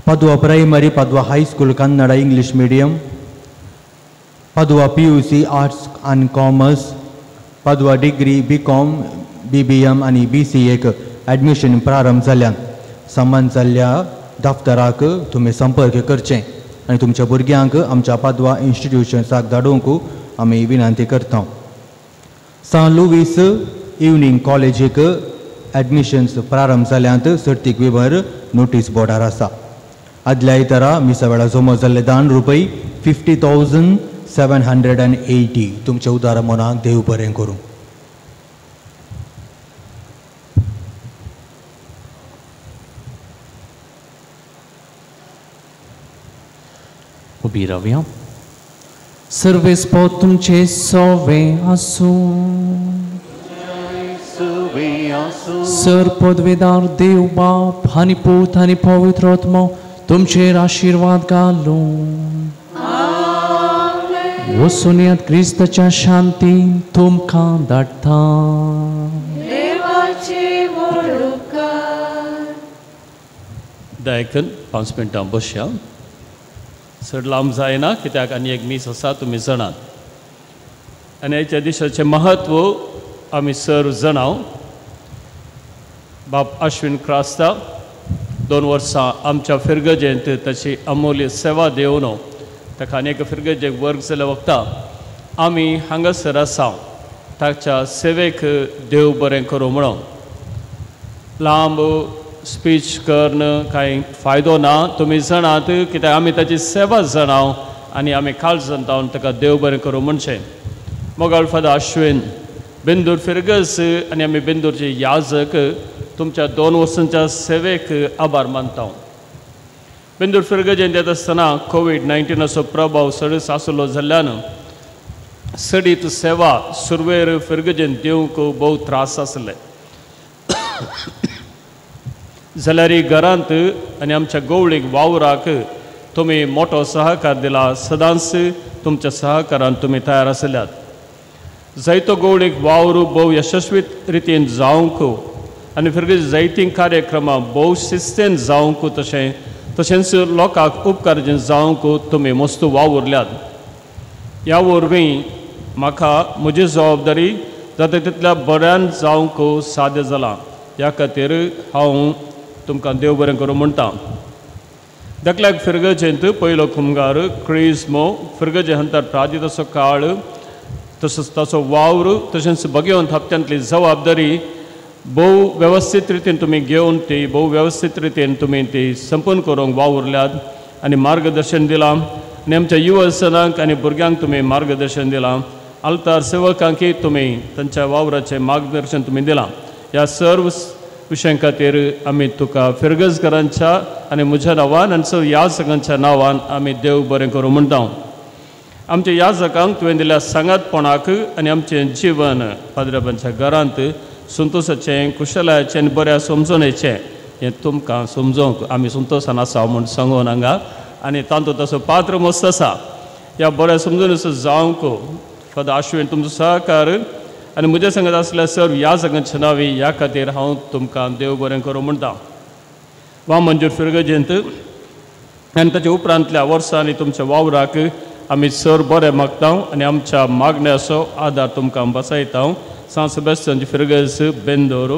Padua primary, Padua high school Kannada English medium, Padua PUC arts and commerce, Padwa degree BCom BBM आनी BCA admission प्रारंभ जाल्यान संबंद जाल्ल्या दफ्तराक तुमी संपर्क करचें आनी तुमच्या भुरग्यांक आमच्या पादवा इन्स्टिट्युशन्साक धाडूंक आमी विनंती करता. सान लुवीस इवनींग कॉलेजीक एडमिशन्स प्रारंभ जाल्यांत. सर्तीक विवर नोटीस बोर्डार आसा. आदल्या आयतारा मिसा वेळार जमो जाल्ले दान रुपय 50,780. तुमच्या उदार मनाक देव बरें करूं. उबी रावया. सर्वेस्पोत तुमचे सोवे आसूं. सर पदवेदार देव बाप आनी पूत आनी पवित्र आत्मो तुमचेर आशिर्वाद घालूं. वचून यात क्रिस्ताच्या शांतीन तुमकां धाडटा. दयाकन 5 मिनटां बसया. चड लांब जायना कित्याक आनी एक मीस आसा तुमी जाणात आनी ह्या दिसाचें म्हत्व आमी सर्व जाणाव. बाप अश्विन क्रास्ता 2 वर्सां आमच्या फिरगजेंत ताची अमूल्य सेवा दिवन ताका आनी एका फिरगजेक वर्ग जाल्या वखता आमी हांगासर आसा ताच्या सेवेक देव बरें करूं म्हणून. लांब स्पीच करून कांय फायदो ना, तुमी जाणात कित्याक आमी ताची सेवा जाणाव आनी आमी काळजान जावन ताका देव बरें करूं म्हणचें. मोगाळ फादर अश्विन बेंदूर फिरगज आनी आमी बेंदूरचे याजक तुमच्या 2 वर्सांच्या सेवेक आभार मानता. बेंदूर फिरगजेंत येता आसतना कोवीड-19 प्रभाव सडस आसलो जाल्ल्यान सडीत सेवा सुरवेर फिरगजेंत दिवंक भोव त्रास आसले. जाल्यार घरांत आनी आमच्या गोवळीक वावराक तुमी मोटो सहकार दिला. सदांच तुमच्या सहकारान तुमी तयार आसल्यात. जायतो गोवळीक वावर भोव यशस्वी रितीन जावंक आनी फिरगज जायतीं कार्यक्रमां भोव शिस्तेन जावंक तशें तशेंच लोकांक उपकार जावंक तुमी मस्त वावुरल्यात. ह्या वरवीं म्हाका म्हजी जबाबदारी जाता तितल्या बऱ्यान जावंक साध्य जालां. ह्या खातीर हांव तुमकां देव बरें करूं म्हणटा. धाकल्याक फिरगजेंत पयलो खुमगार क्रिज्मो फिरगजे हंतर प्रादिताचो काळ तसोच ताचो वावर तशेंच भगवंत हप्त्यांतली जबाबदारी भोव वेवस्थीत रितीन तुमी घेवन ती भोव वेवस्थीत रितीन तुमी ती संपूर्ण करूंक वावुरल्यात आनी मार्गदर्शन दिलां आनी आमच्या युवजनांक आनी भुरग्यांक तुमी मार्गदर्शन दिलां. आल्तार सेवकांकय तुमी तांच्या वावराचें मार्गदर्शन तुमी दिलां. ह्या सर्व विशयां खातीर आमी तुका फिरगजकारांच्या आनी म्हज्या नांवान आनी सर्व याजकांच्या नांवान आमी देव बरें करूं म्हणटा. आमच्या याजकांक तुवें दिल्या सांगातपणाक आनी आमचें जिवन पाद्रबांच्या घरांत संतोशाचें कुशलाचें आनी बऱ्या समजणेचें हें तुमकां समजोवंक आमी संतोशान आसा म्हूण सांगून हांगा आनी तातूंत तसो पात्र मस्त आसा. ह्या बऱ्या समजणेचो जावंक फादर आश्विन तुमचो सहकार आनी म्हज्या संगत आसल्या सर्व ह्या सगळ्यांच्या नांवी ह्या खातीर हांव तुमकां देव बरें करूं म्हणटा. वा मंजूर फिरगजेंत आनी ताच्या उपरांतल्या वर्सांनी तुमच्या वावराक आमी सर बरें मागता आनी आमच्या मागण्याचो आदार तुमकां बसयता. सांत सेबास्तियांची फिरगज बेंदोर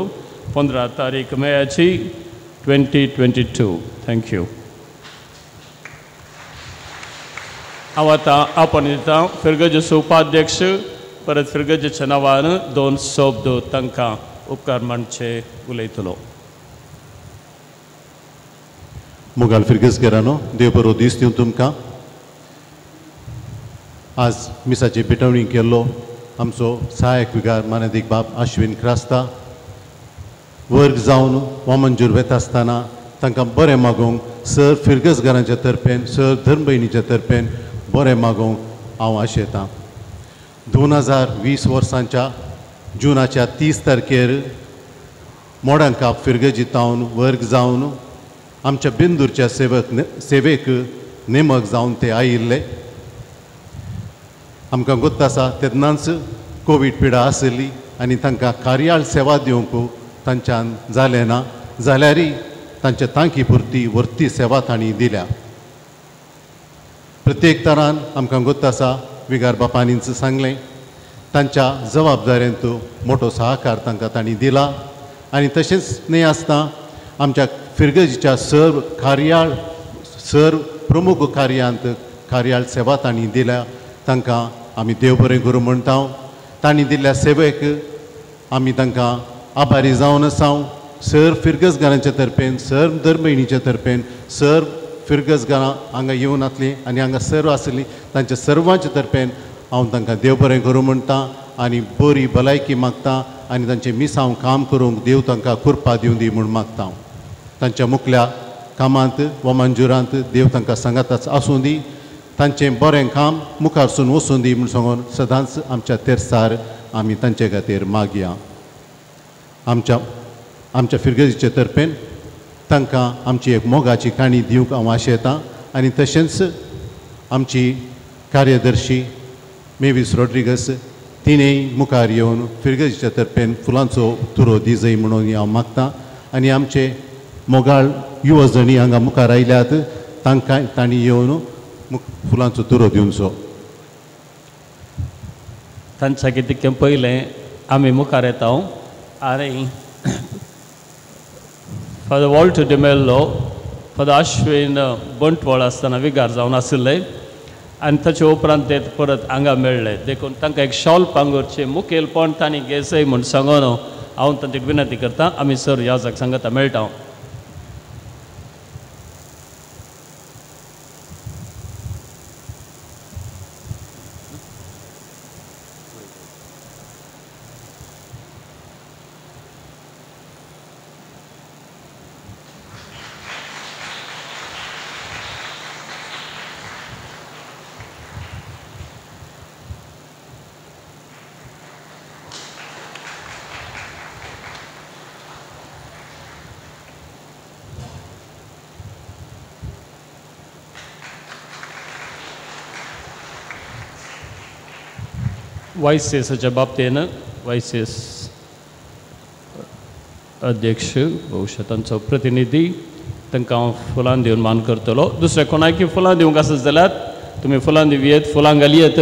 15 तारीख मेयाची 2022. Thank you. हांव आतां आपण दिता फिरगजेचो उपाध्यक्ष परत फिरगजेच्या नांवान 2 शब्द तांकां उपकार मानचे उलयतलो. मोगाल फिरगजकारांनो देव बरो दीस दिवं तुमकां. आज मिसाची भेटवणी केल्लो आमचो सहायक विगार मानादीक बाब आश्विन क्रास्ता वर्ग जावन वामनजूर वेता आसतना तांकां बरें मागूंक सर फिरगजकारांच्या तर्फेन सर धर्मभयणीच्या तर्फेन बरें मागूंक हांव आशेतां. 2020 वर्सांच्या जुनाच्या 30 तारखेर मोडांकाप फिरगजीतावन वर्ग जावन आमच्या बेंदूरच्या सेवेक नेमक जावन ते आयिल्ले. आमकां गोत्त आसा तेन्नाच कोवीड पिडा आसली आनी तांकां कार्याळ सेवा दिवंक तांच्यान जालें ना, जाल्यारय तांच्या तांकी पुरती व्हरती सेवा तांणी दिल्या. प्रत्येक तरान आमकां गोत्त आसा विगार बापांनीच सांगलें तांच्या जबाबदारेंत मोठो सहकार तांकां तांणी दिला. आनी तशेंच न्हय आसतना आमच्या फिरगजीच्या सर्व कार्याळ सर्व प्रमुख कार्यांत कार्याळ सेवा तांणी दिल्या. तांकां आमी देव बरें करूं म्हणटा. तांणी दिल्ल्या सेवेक आमी तांकां आभारी जावन आसा. सर फिरगजगारांच्या तर्फेन, सर धर्मभयणीच्या तर्फेन, सर फिरगजगारां हांगा येवन आसलीं आनी हांगा सर्व आसलीं तांच्या सर्वांच्या तर्फेन हांव तांकां देव बरें करूं म्हणटा आनी बरी भलायकी मागता आनी तांचें मिसांव काम करूंक देव तांकां कृपा दिवं दी म्हूण मागता. तांच्या मुखल्या कामांत वा मंजुरांत देव तांकां सांगाताच आसूं दी. तांचें बरें काम मुखारसून वचूं दी म्हूण सांगून सदांच आमच्या तेर्सार आमी तांचे खातीर मागया. आमच्या आमच्या फिरगजीचे तर्फेन तांकां आमची एक मोगाची काणी दिवंक हांव आशेतां. आनी तशेंच आमची कार्यदर्शी मेवीस रॉड्रिगस तिणेंय मुखार येवन फिरगजीच्या तर्फेन फुलांचो तुरो दिजय म्हणून हांव मागतां. आनी आमचे मोगाळ युवजणी हांगा मुखार आयल्यात तांकां तांणी येवन फुलांचो तुरो दिवचो. तांच्या कितें पयलें आमी मुखार येता. आनी father Walter D'Mello, father Ashwin Bantwal आसतना विगार जावन आशिल्ले आनी ताचे उपरांत ते परत हांगा मेळ्ळे. देखून तांकां एक शॉल पांगुरचें मुखेलपण तांणी घेसय म्हूण सांगून हांव तांचे विनंती करता. आमी सर ह्या जाग सांगता मेळटा. वायसीएसाच्या बाबतीन वायसीएस अध्यक्ष भविश्य तांचो प्रतिनिधी तांकां हांव फुलां दिवन मान करतलो. दुसरें कोणाकी फुलां दिवंक आसत जाल्यार तुमी फुलां दिवयेत, फुलां घालयेत.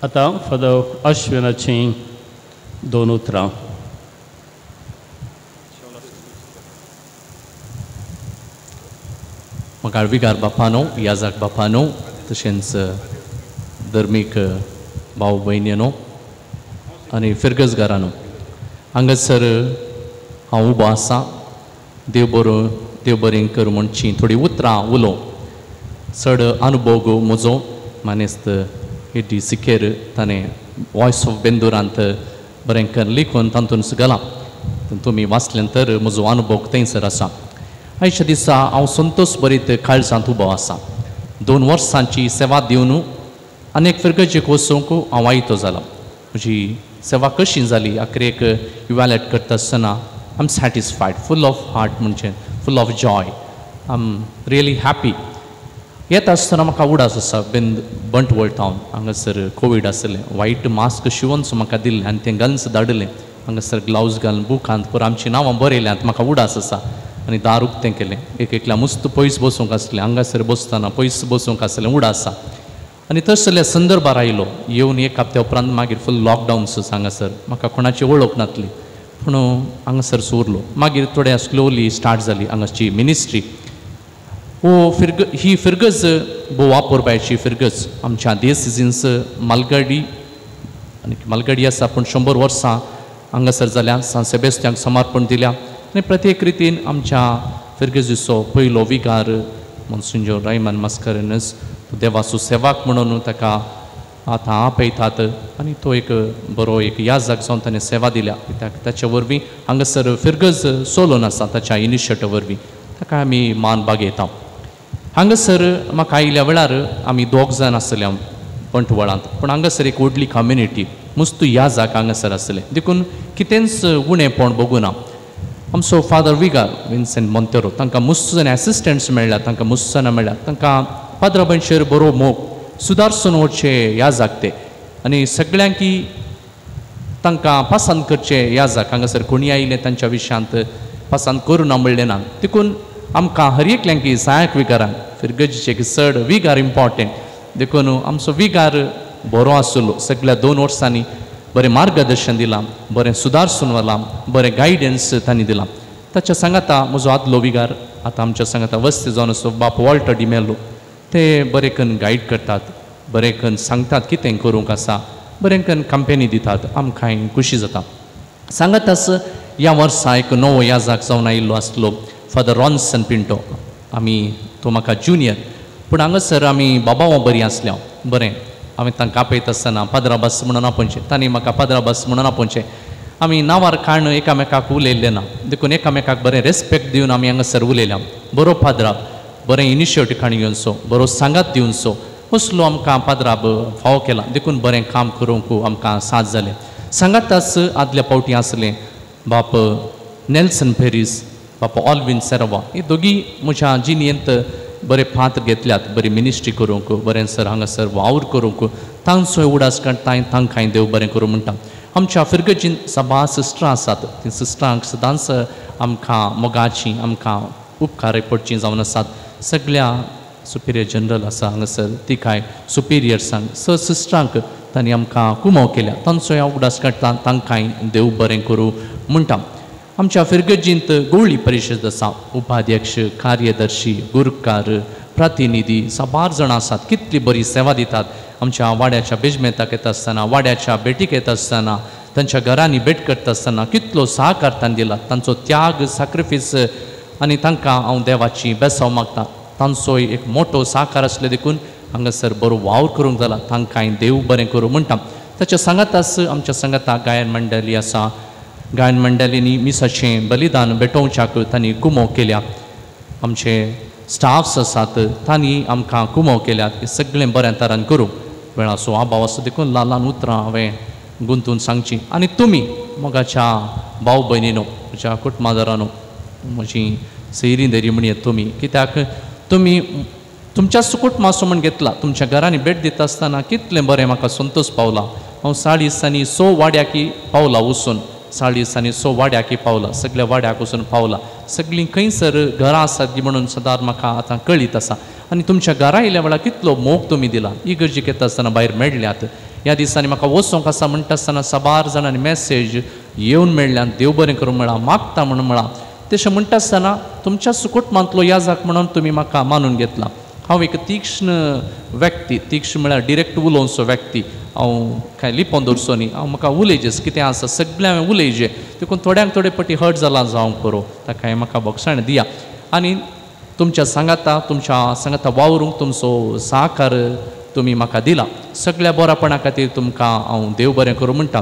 आतां फादर अश्विनाचीं दोन उतरां. म्हाका विगार बापानो, याजाक बापानो, तशेंच धर्मीक भाव भयणीनो आनी फिरगजगारानो, हांगासर हांव उबो आसा. देव बरो देव बरें कर म्हणची थोडीं उतरां उलोवं. चड अनुभव म्हजो मानेस्त एडी सिकेर ताणें वॉयस ऑफ बेंदुरांत बरें कर लिखून तातूंत घालां. तुमी वाचलें तर म्हजो अनुभव थंयसर आसा. आयच्या दिसा हांव संतोश बरीत काळजांत उबो आसा. 2 वर्सांची सेवा दिवन आनी एक फिरगजेक वचूंक हांव आयतो जाला. म्हजी सेवा कशी जाली आखरेक इव्हॅल्युएट करता आसतना I am satisfied, full of heart, म्हणजे full of joy. I am really happy. येता आसतना म्हाका उडास आसा बंटवळ टावन हांगासर कोवीड आसलें. वायट मास्क शिंवून म्हाका दिल्लें आनी तें घालून धाडिल्लें. हांगासर ग्लावज घालून बुकांत पुरो आमचीं नांवां बरयल्यांत. म्हाका उडास आसा. आनी दार उक्तें केलें. एक एकल्या मुस्त पयस बसूंक आसलें. हांगासर बसतना पयस बसूंक आसलें. उडास आसा. आनी तसल्या संदर्भार आयलो. येवन एक हप्त्या उपरांत मागीर फूल लॉकडावन हांगासर. म्हाका कोणाची वळख नासली पूण हांगासर उरलो. मागीर थोड्या स्लोली स्टार्ट जाली हांगाची मिनिस्ट्री. हो ही फिरगज भोव वापरपाची फिरगज आमच्या देसीजींस मालगाडी आनी मालगाडी आसा पूण 100 वर्सां हांगासर जाल्या. सांत सेबेस्त्यांक समर्पण दिल्या आनी प्रत्येक रितीन आमच्या फिरगजीचो पयलो विगार मोन्सिंजोर रायमन मास्करेनस देवाचो सेवाक म्हणून ताका आतां आपयतात आनी तो एक बरो एक याजक जावन ताणें सेवा दिल्या. कित्याक ताचे वरवीं हांगासर फिरगज सोलोन आसा. ताच्या इनिशिएटिव वरवीं ताका आमी मान बागयता. हांगासर म्हाका आयिल्ल्या वेळार आमी 2 जाण आसले. बंटवाळांत पूण हांगासर एक व्हडली कम्युनिटी मुस्तू ह्या जाग हांगासर आसलें देखून कितेंच उणेपण बगुना. आमचो फादर विगार विन्सेंट मोंतेरो तांकां मुस्तू जाण एसिस्टंट्स मेळ्ळ्या, तांकां मुस्तू जाणां मेळ्ळ्या, तांकां पाद्रा भयणचेर बरो मोग सुदारसून वचचे ह्या जाग ते आनी सगळ्यांकी तांकां पसंत करचें ह्या जाग हांगासर कोणी आयिल्लें तांच्या विशयांत पसंत करूं ना म्हणलें ना. देखून आमकां हर एकल्यांकी सहायक विगारांक फिरगजीचे चड विगार इम्पॉर्टंट देखून आमचो विगार बरो आसलो सगळ्या 2 वर्सांनी बरें मार्गदर्शन दिलां, बरें सुदारसून व्हलां, बरें गायडन्स तांणी दिलां. ताच्या सांगाता म्हजो आदलो विगार आतां आमच्या सांगाता वस्ती जावन आसो बाप वॉल्टर डिमेलो ते बरें करून गायड करतात, बरें करून सांगतात कितें करूंक आसा, बरें करून कंपेनी दितात, आमकां खुशी जाता. सांगाताच ह्या वर्सा एक नवो याजाक जावन आयिल्लो आसलो फादर रॉन्सन पिंटो. आमी तो म्हाका ज्युनियर पूण हांगासर आमी बाबावां बरीं आसल्या बरें आमी तांकां आपयता आसतना पाद्रा बस म्हणून आपोवचें, तांणी म्हाका पाद्रा बस म्हणून आपोवचें. आमी नांवार काण एकामेकाक उलयल्लें ना देखून एकामेकाक बरें रेस्पेक्ट दिवन आमी हांगासर उलयल्या. बरो पाद्राब बरें इनिशिएटीव काणी घेवचो, बरो सांगात दिवचो असलो आमकां पाद्राब फावो केला देखून बरें काम करूंक आमकां साथ जालें. सांगाताच आदल्या पावटी आसलें बाप नेल्सन पेरीस, बाप ऑलवीन सेरवा हे दोगी म्हज्या जिणेंत बरें पात्र घेतल्यात, बरी मिनिस्ट्री करूंक, बरें सर हांगासर वावर करूंक तांचो उडास काडटा तांकांय देव बरें करूं म्हणटा. आमच्या फिरगजीन सभा सिस्टरां आसात ती सिस्टरांक सदांच आमकां मोगाची आमकां उपकार पडचीं जावन आसात. सगळ्या सुपिरियर जनरल आसा हांगासर तिकाय सुपिरियर्सांक स सिस्टरांक तांणी आमकां कुमो केल्या तांचो ह्या उगडास काडटा तांकांय देव बरें करूं म्हणटा. आमच्या फिरगजींत गोवळी परिशद आसा, उपाध्यक्ष, कार्यदर्शी, गुरकार, प्रतिनिधी साबार जाणां आसात. कितली बरी सेवा दितात आमच्या वाड्याच्या बेजमेंताक येता आसतना, वाड्याच्या भेटीक येता आसतना, तांच्या घरांनी भेट करता आसतना कितलो सहकार तांणी दिला, तांचो त्याग सॅक्रिफायस आनी तांकां हांव देवाची बेसांव मागता. तांचो एक मोटो सहकार आसले देखून हांगासर बरो वावर करूंक जाला, तांकांय देव बरें करूं म्हणटा. ताच्या सांगाताच आमच्या सांगाता गायन मंडळी आसा. गायन मंडळींनी मिसाचें बलिदान भेटोवच्याक तांणी कुमो केल्या. आमचे स्टाफ्स आसात तांणी आमकां कुमो केल्यात. हें सगळें बऱ्या तरान करूं वेळाचो अभाव आसा देखून ल्हान ल्हान उतरां हांवें गुंतून सांगची. आनी तुमी मोगाच्या भाव भयणीनो, म्हज्या कुटुंबादारानो, म्हजी सैरी दरी म्हणयेत तुमी, कित्याक तुमी तुमच्या कुटुंबाचो म्हण घेतला. तुमच्या घरांनी भेट दिता आसतना कितलें बरें म्हाका संतोश पावला. हांव 40 100 वाड्याकी पावला वचून, 40 आनी 100 वाड्याकी पावला, सगळ्या वाड्याक वचून पावला. सगळीं खंयसर घरां आसात ती म्हणून सदांच म्हाका आतां कळीत आसा. आनी तुमच्या घरा आयिल्ल्या वेळार कितलो मोग तुमी दिला. इगर्जेक येता आसतना भायर मेळ्ळ्यात. ह्या दिसांनी म्हाका वचोंक आसा म्हणटा आसतना साबार जाणांनी मॅसेज येवन मेळ्ळ्यात, देव बरें करूं म्हळां, मागता म्हणून म्हळां. तशें म्हणटा आसतना तुमच्या कुटुंबांतलो याजाक म्हणून तुमी म्हाका मानून घेतला. हांव एक तीक्ष्ण व्यक्ती, तीक्ष्ण म्हळ्यार डिरेक्ट उलोवचो व्यक्ती. हांव कांय लिपोवन दवरचो न्ही, हांव म्हाका उलयजेस कितें आसा सगळें हांवें उलयजें. देखून थोड्यांक थोडे पटी हर्ट जाला जावंक पुरो, ताका म्हाका बोगसाण दिया. आनी तुमच्या सांगाता, तुमच्या सांगाता वावरूंक तुमचो सहकार तुमी म्हाका दिला. सगळ्या बऱ्यापणा खातीर तुमकां हांव देव बरें करूं म्हणटा.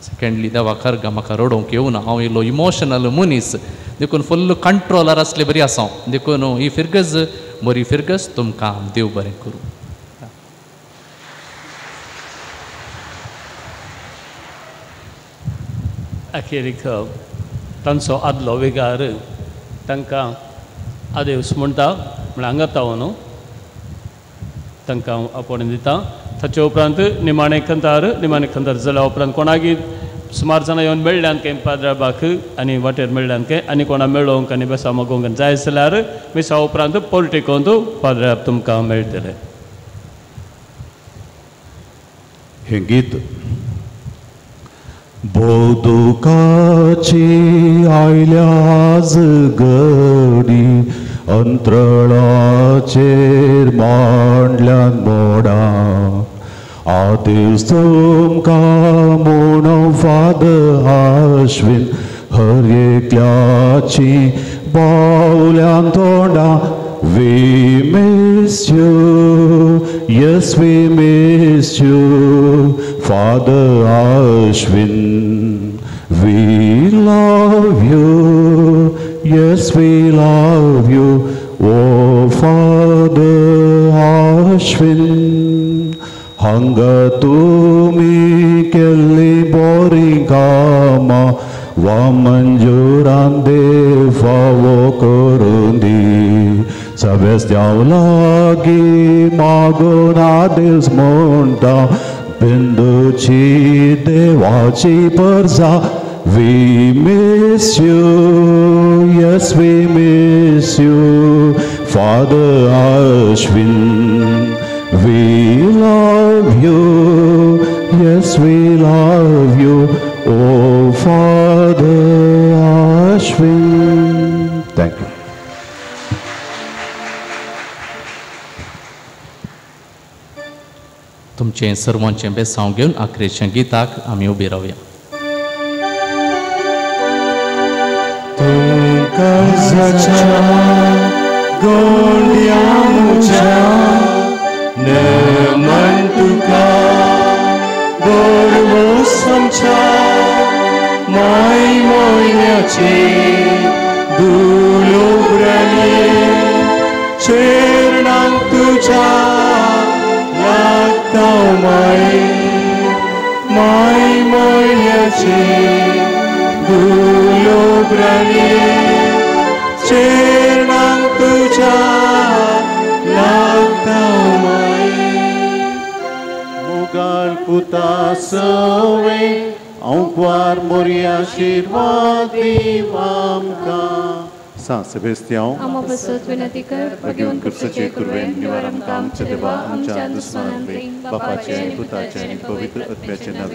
सेकेंडली देवा खरगा म्हाका रडोवंक येवना, हांव इल्लो इमोशनल मनीस देखून फुल्ल कंट्रोलर आसले बरी आसा हांव. देखून ही फिरगज बरी फिरगज तुमकां देव बरें करूं. अखेरीक तांचो आदलो विगार तांकां आदेवस म्हणटा म्हळ्यार हांगा तावन तांकां आपोवणें दिता. ताचे उपरांत निमाणें खंतार, निमाणें खंतार जाल्या उपरांत कोणागीर सुमार जाणां येवन मेळ्ळ्यान खंय पाद्राबाक आनी वाटेर मेळ्ळ्यान खंय आनी कोणा मेळोवंक आनी बेसांव मागोवंक जाय जाल्यार मिसा उपरांत पोलिटिकोंत पाद्राब तुमकां मेळटलें. हें गीत बोदुकाची आयल्या आज गडी अंतराळाचेर मांडल्यान मोडां आदेश तुमकां म्हूण फादर आश्विन हर एकल्याची बावल्यान तोंडां. We miss you, yes we miss you, Father Ashwin. We love you, yes we love you, oh Father Ashwin. हांगा तुमी केल्ली बोरी कामां वामंजुरान देव फावो करून दी. सवेस्त्यांव लागीं मागून आदेस म्हणटा बिंदूची देवाची परजा. We miss you, yes we miss you, Father Ashwin. We love you, yes we love you, oh Father Ashwin. Thank you. तुमचें सर्वांचें बेसांव घेवन आखरेच्या गीताक आमी उबी रावया. तुमकां गोंड्या मुझ्या नमन तुका गोरवोस आमच्या माय मोयण्याचे दुलोब्रले चेरणांक तुझ्या लागता माय माय मोयण्याचे दुलोब्रले चेरणांक तुझ्या लागता माय. मुगाल पुता सवे अंकवार मोरी आशीर्वाद दीव आमकां. सांत सेबेस्तियांव आमकां पासत विनंती कर. भगेवन खुर्साचे कुरवेन निवार आमकां आमच्या देवा आमच्या दुस्मानांतली बापाचे पुताचे आनी पवित्र आत्म्याचे नांवान.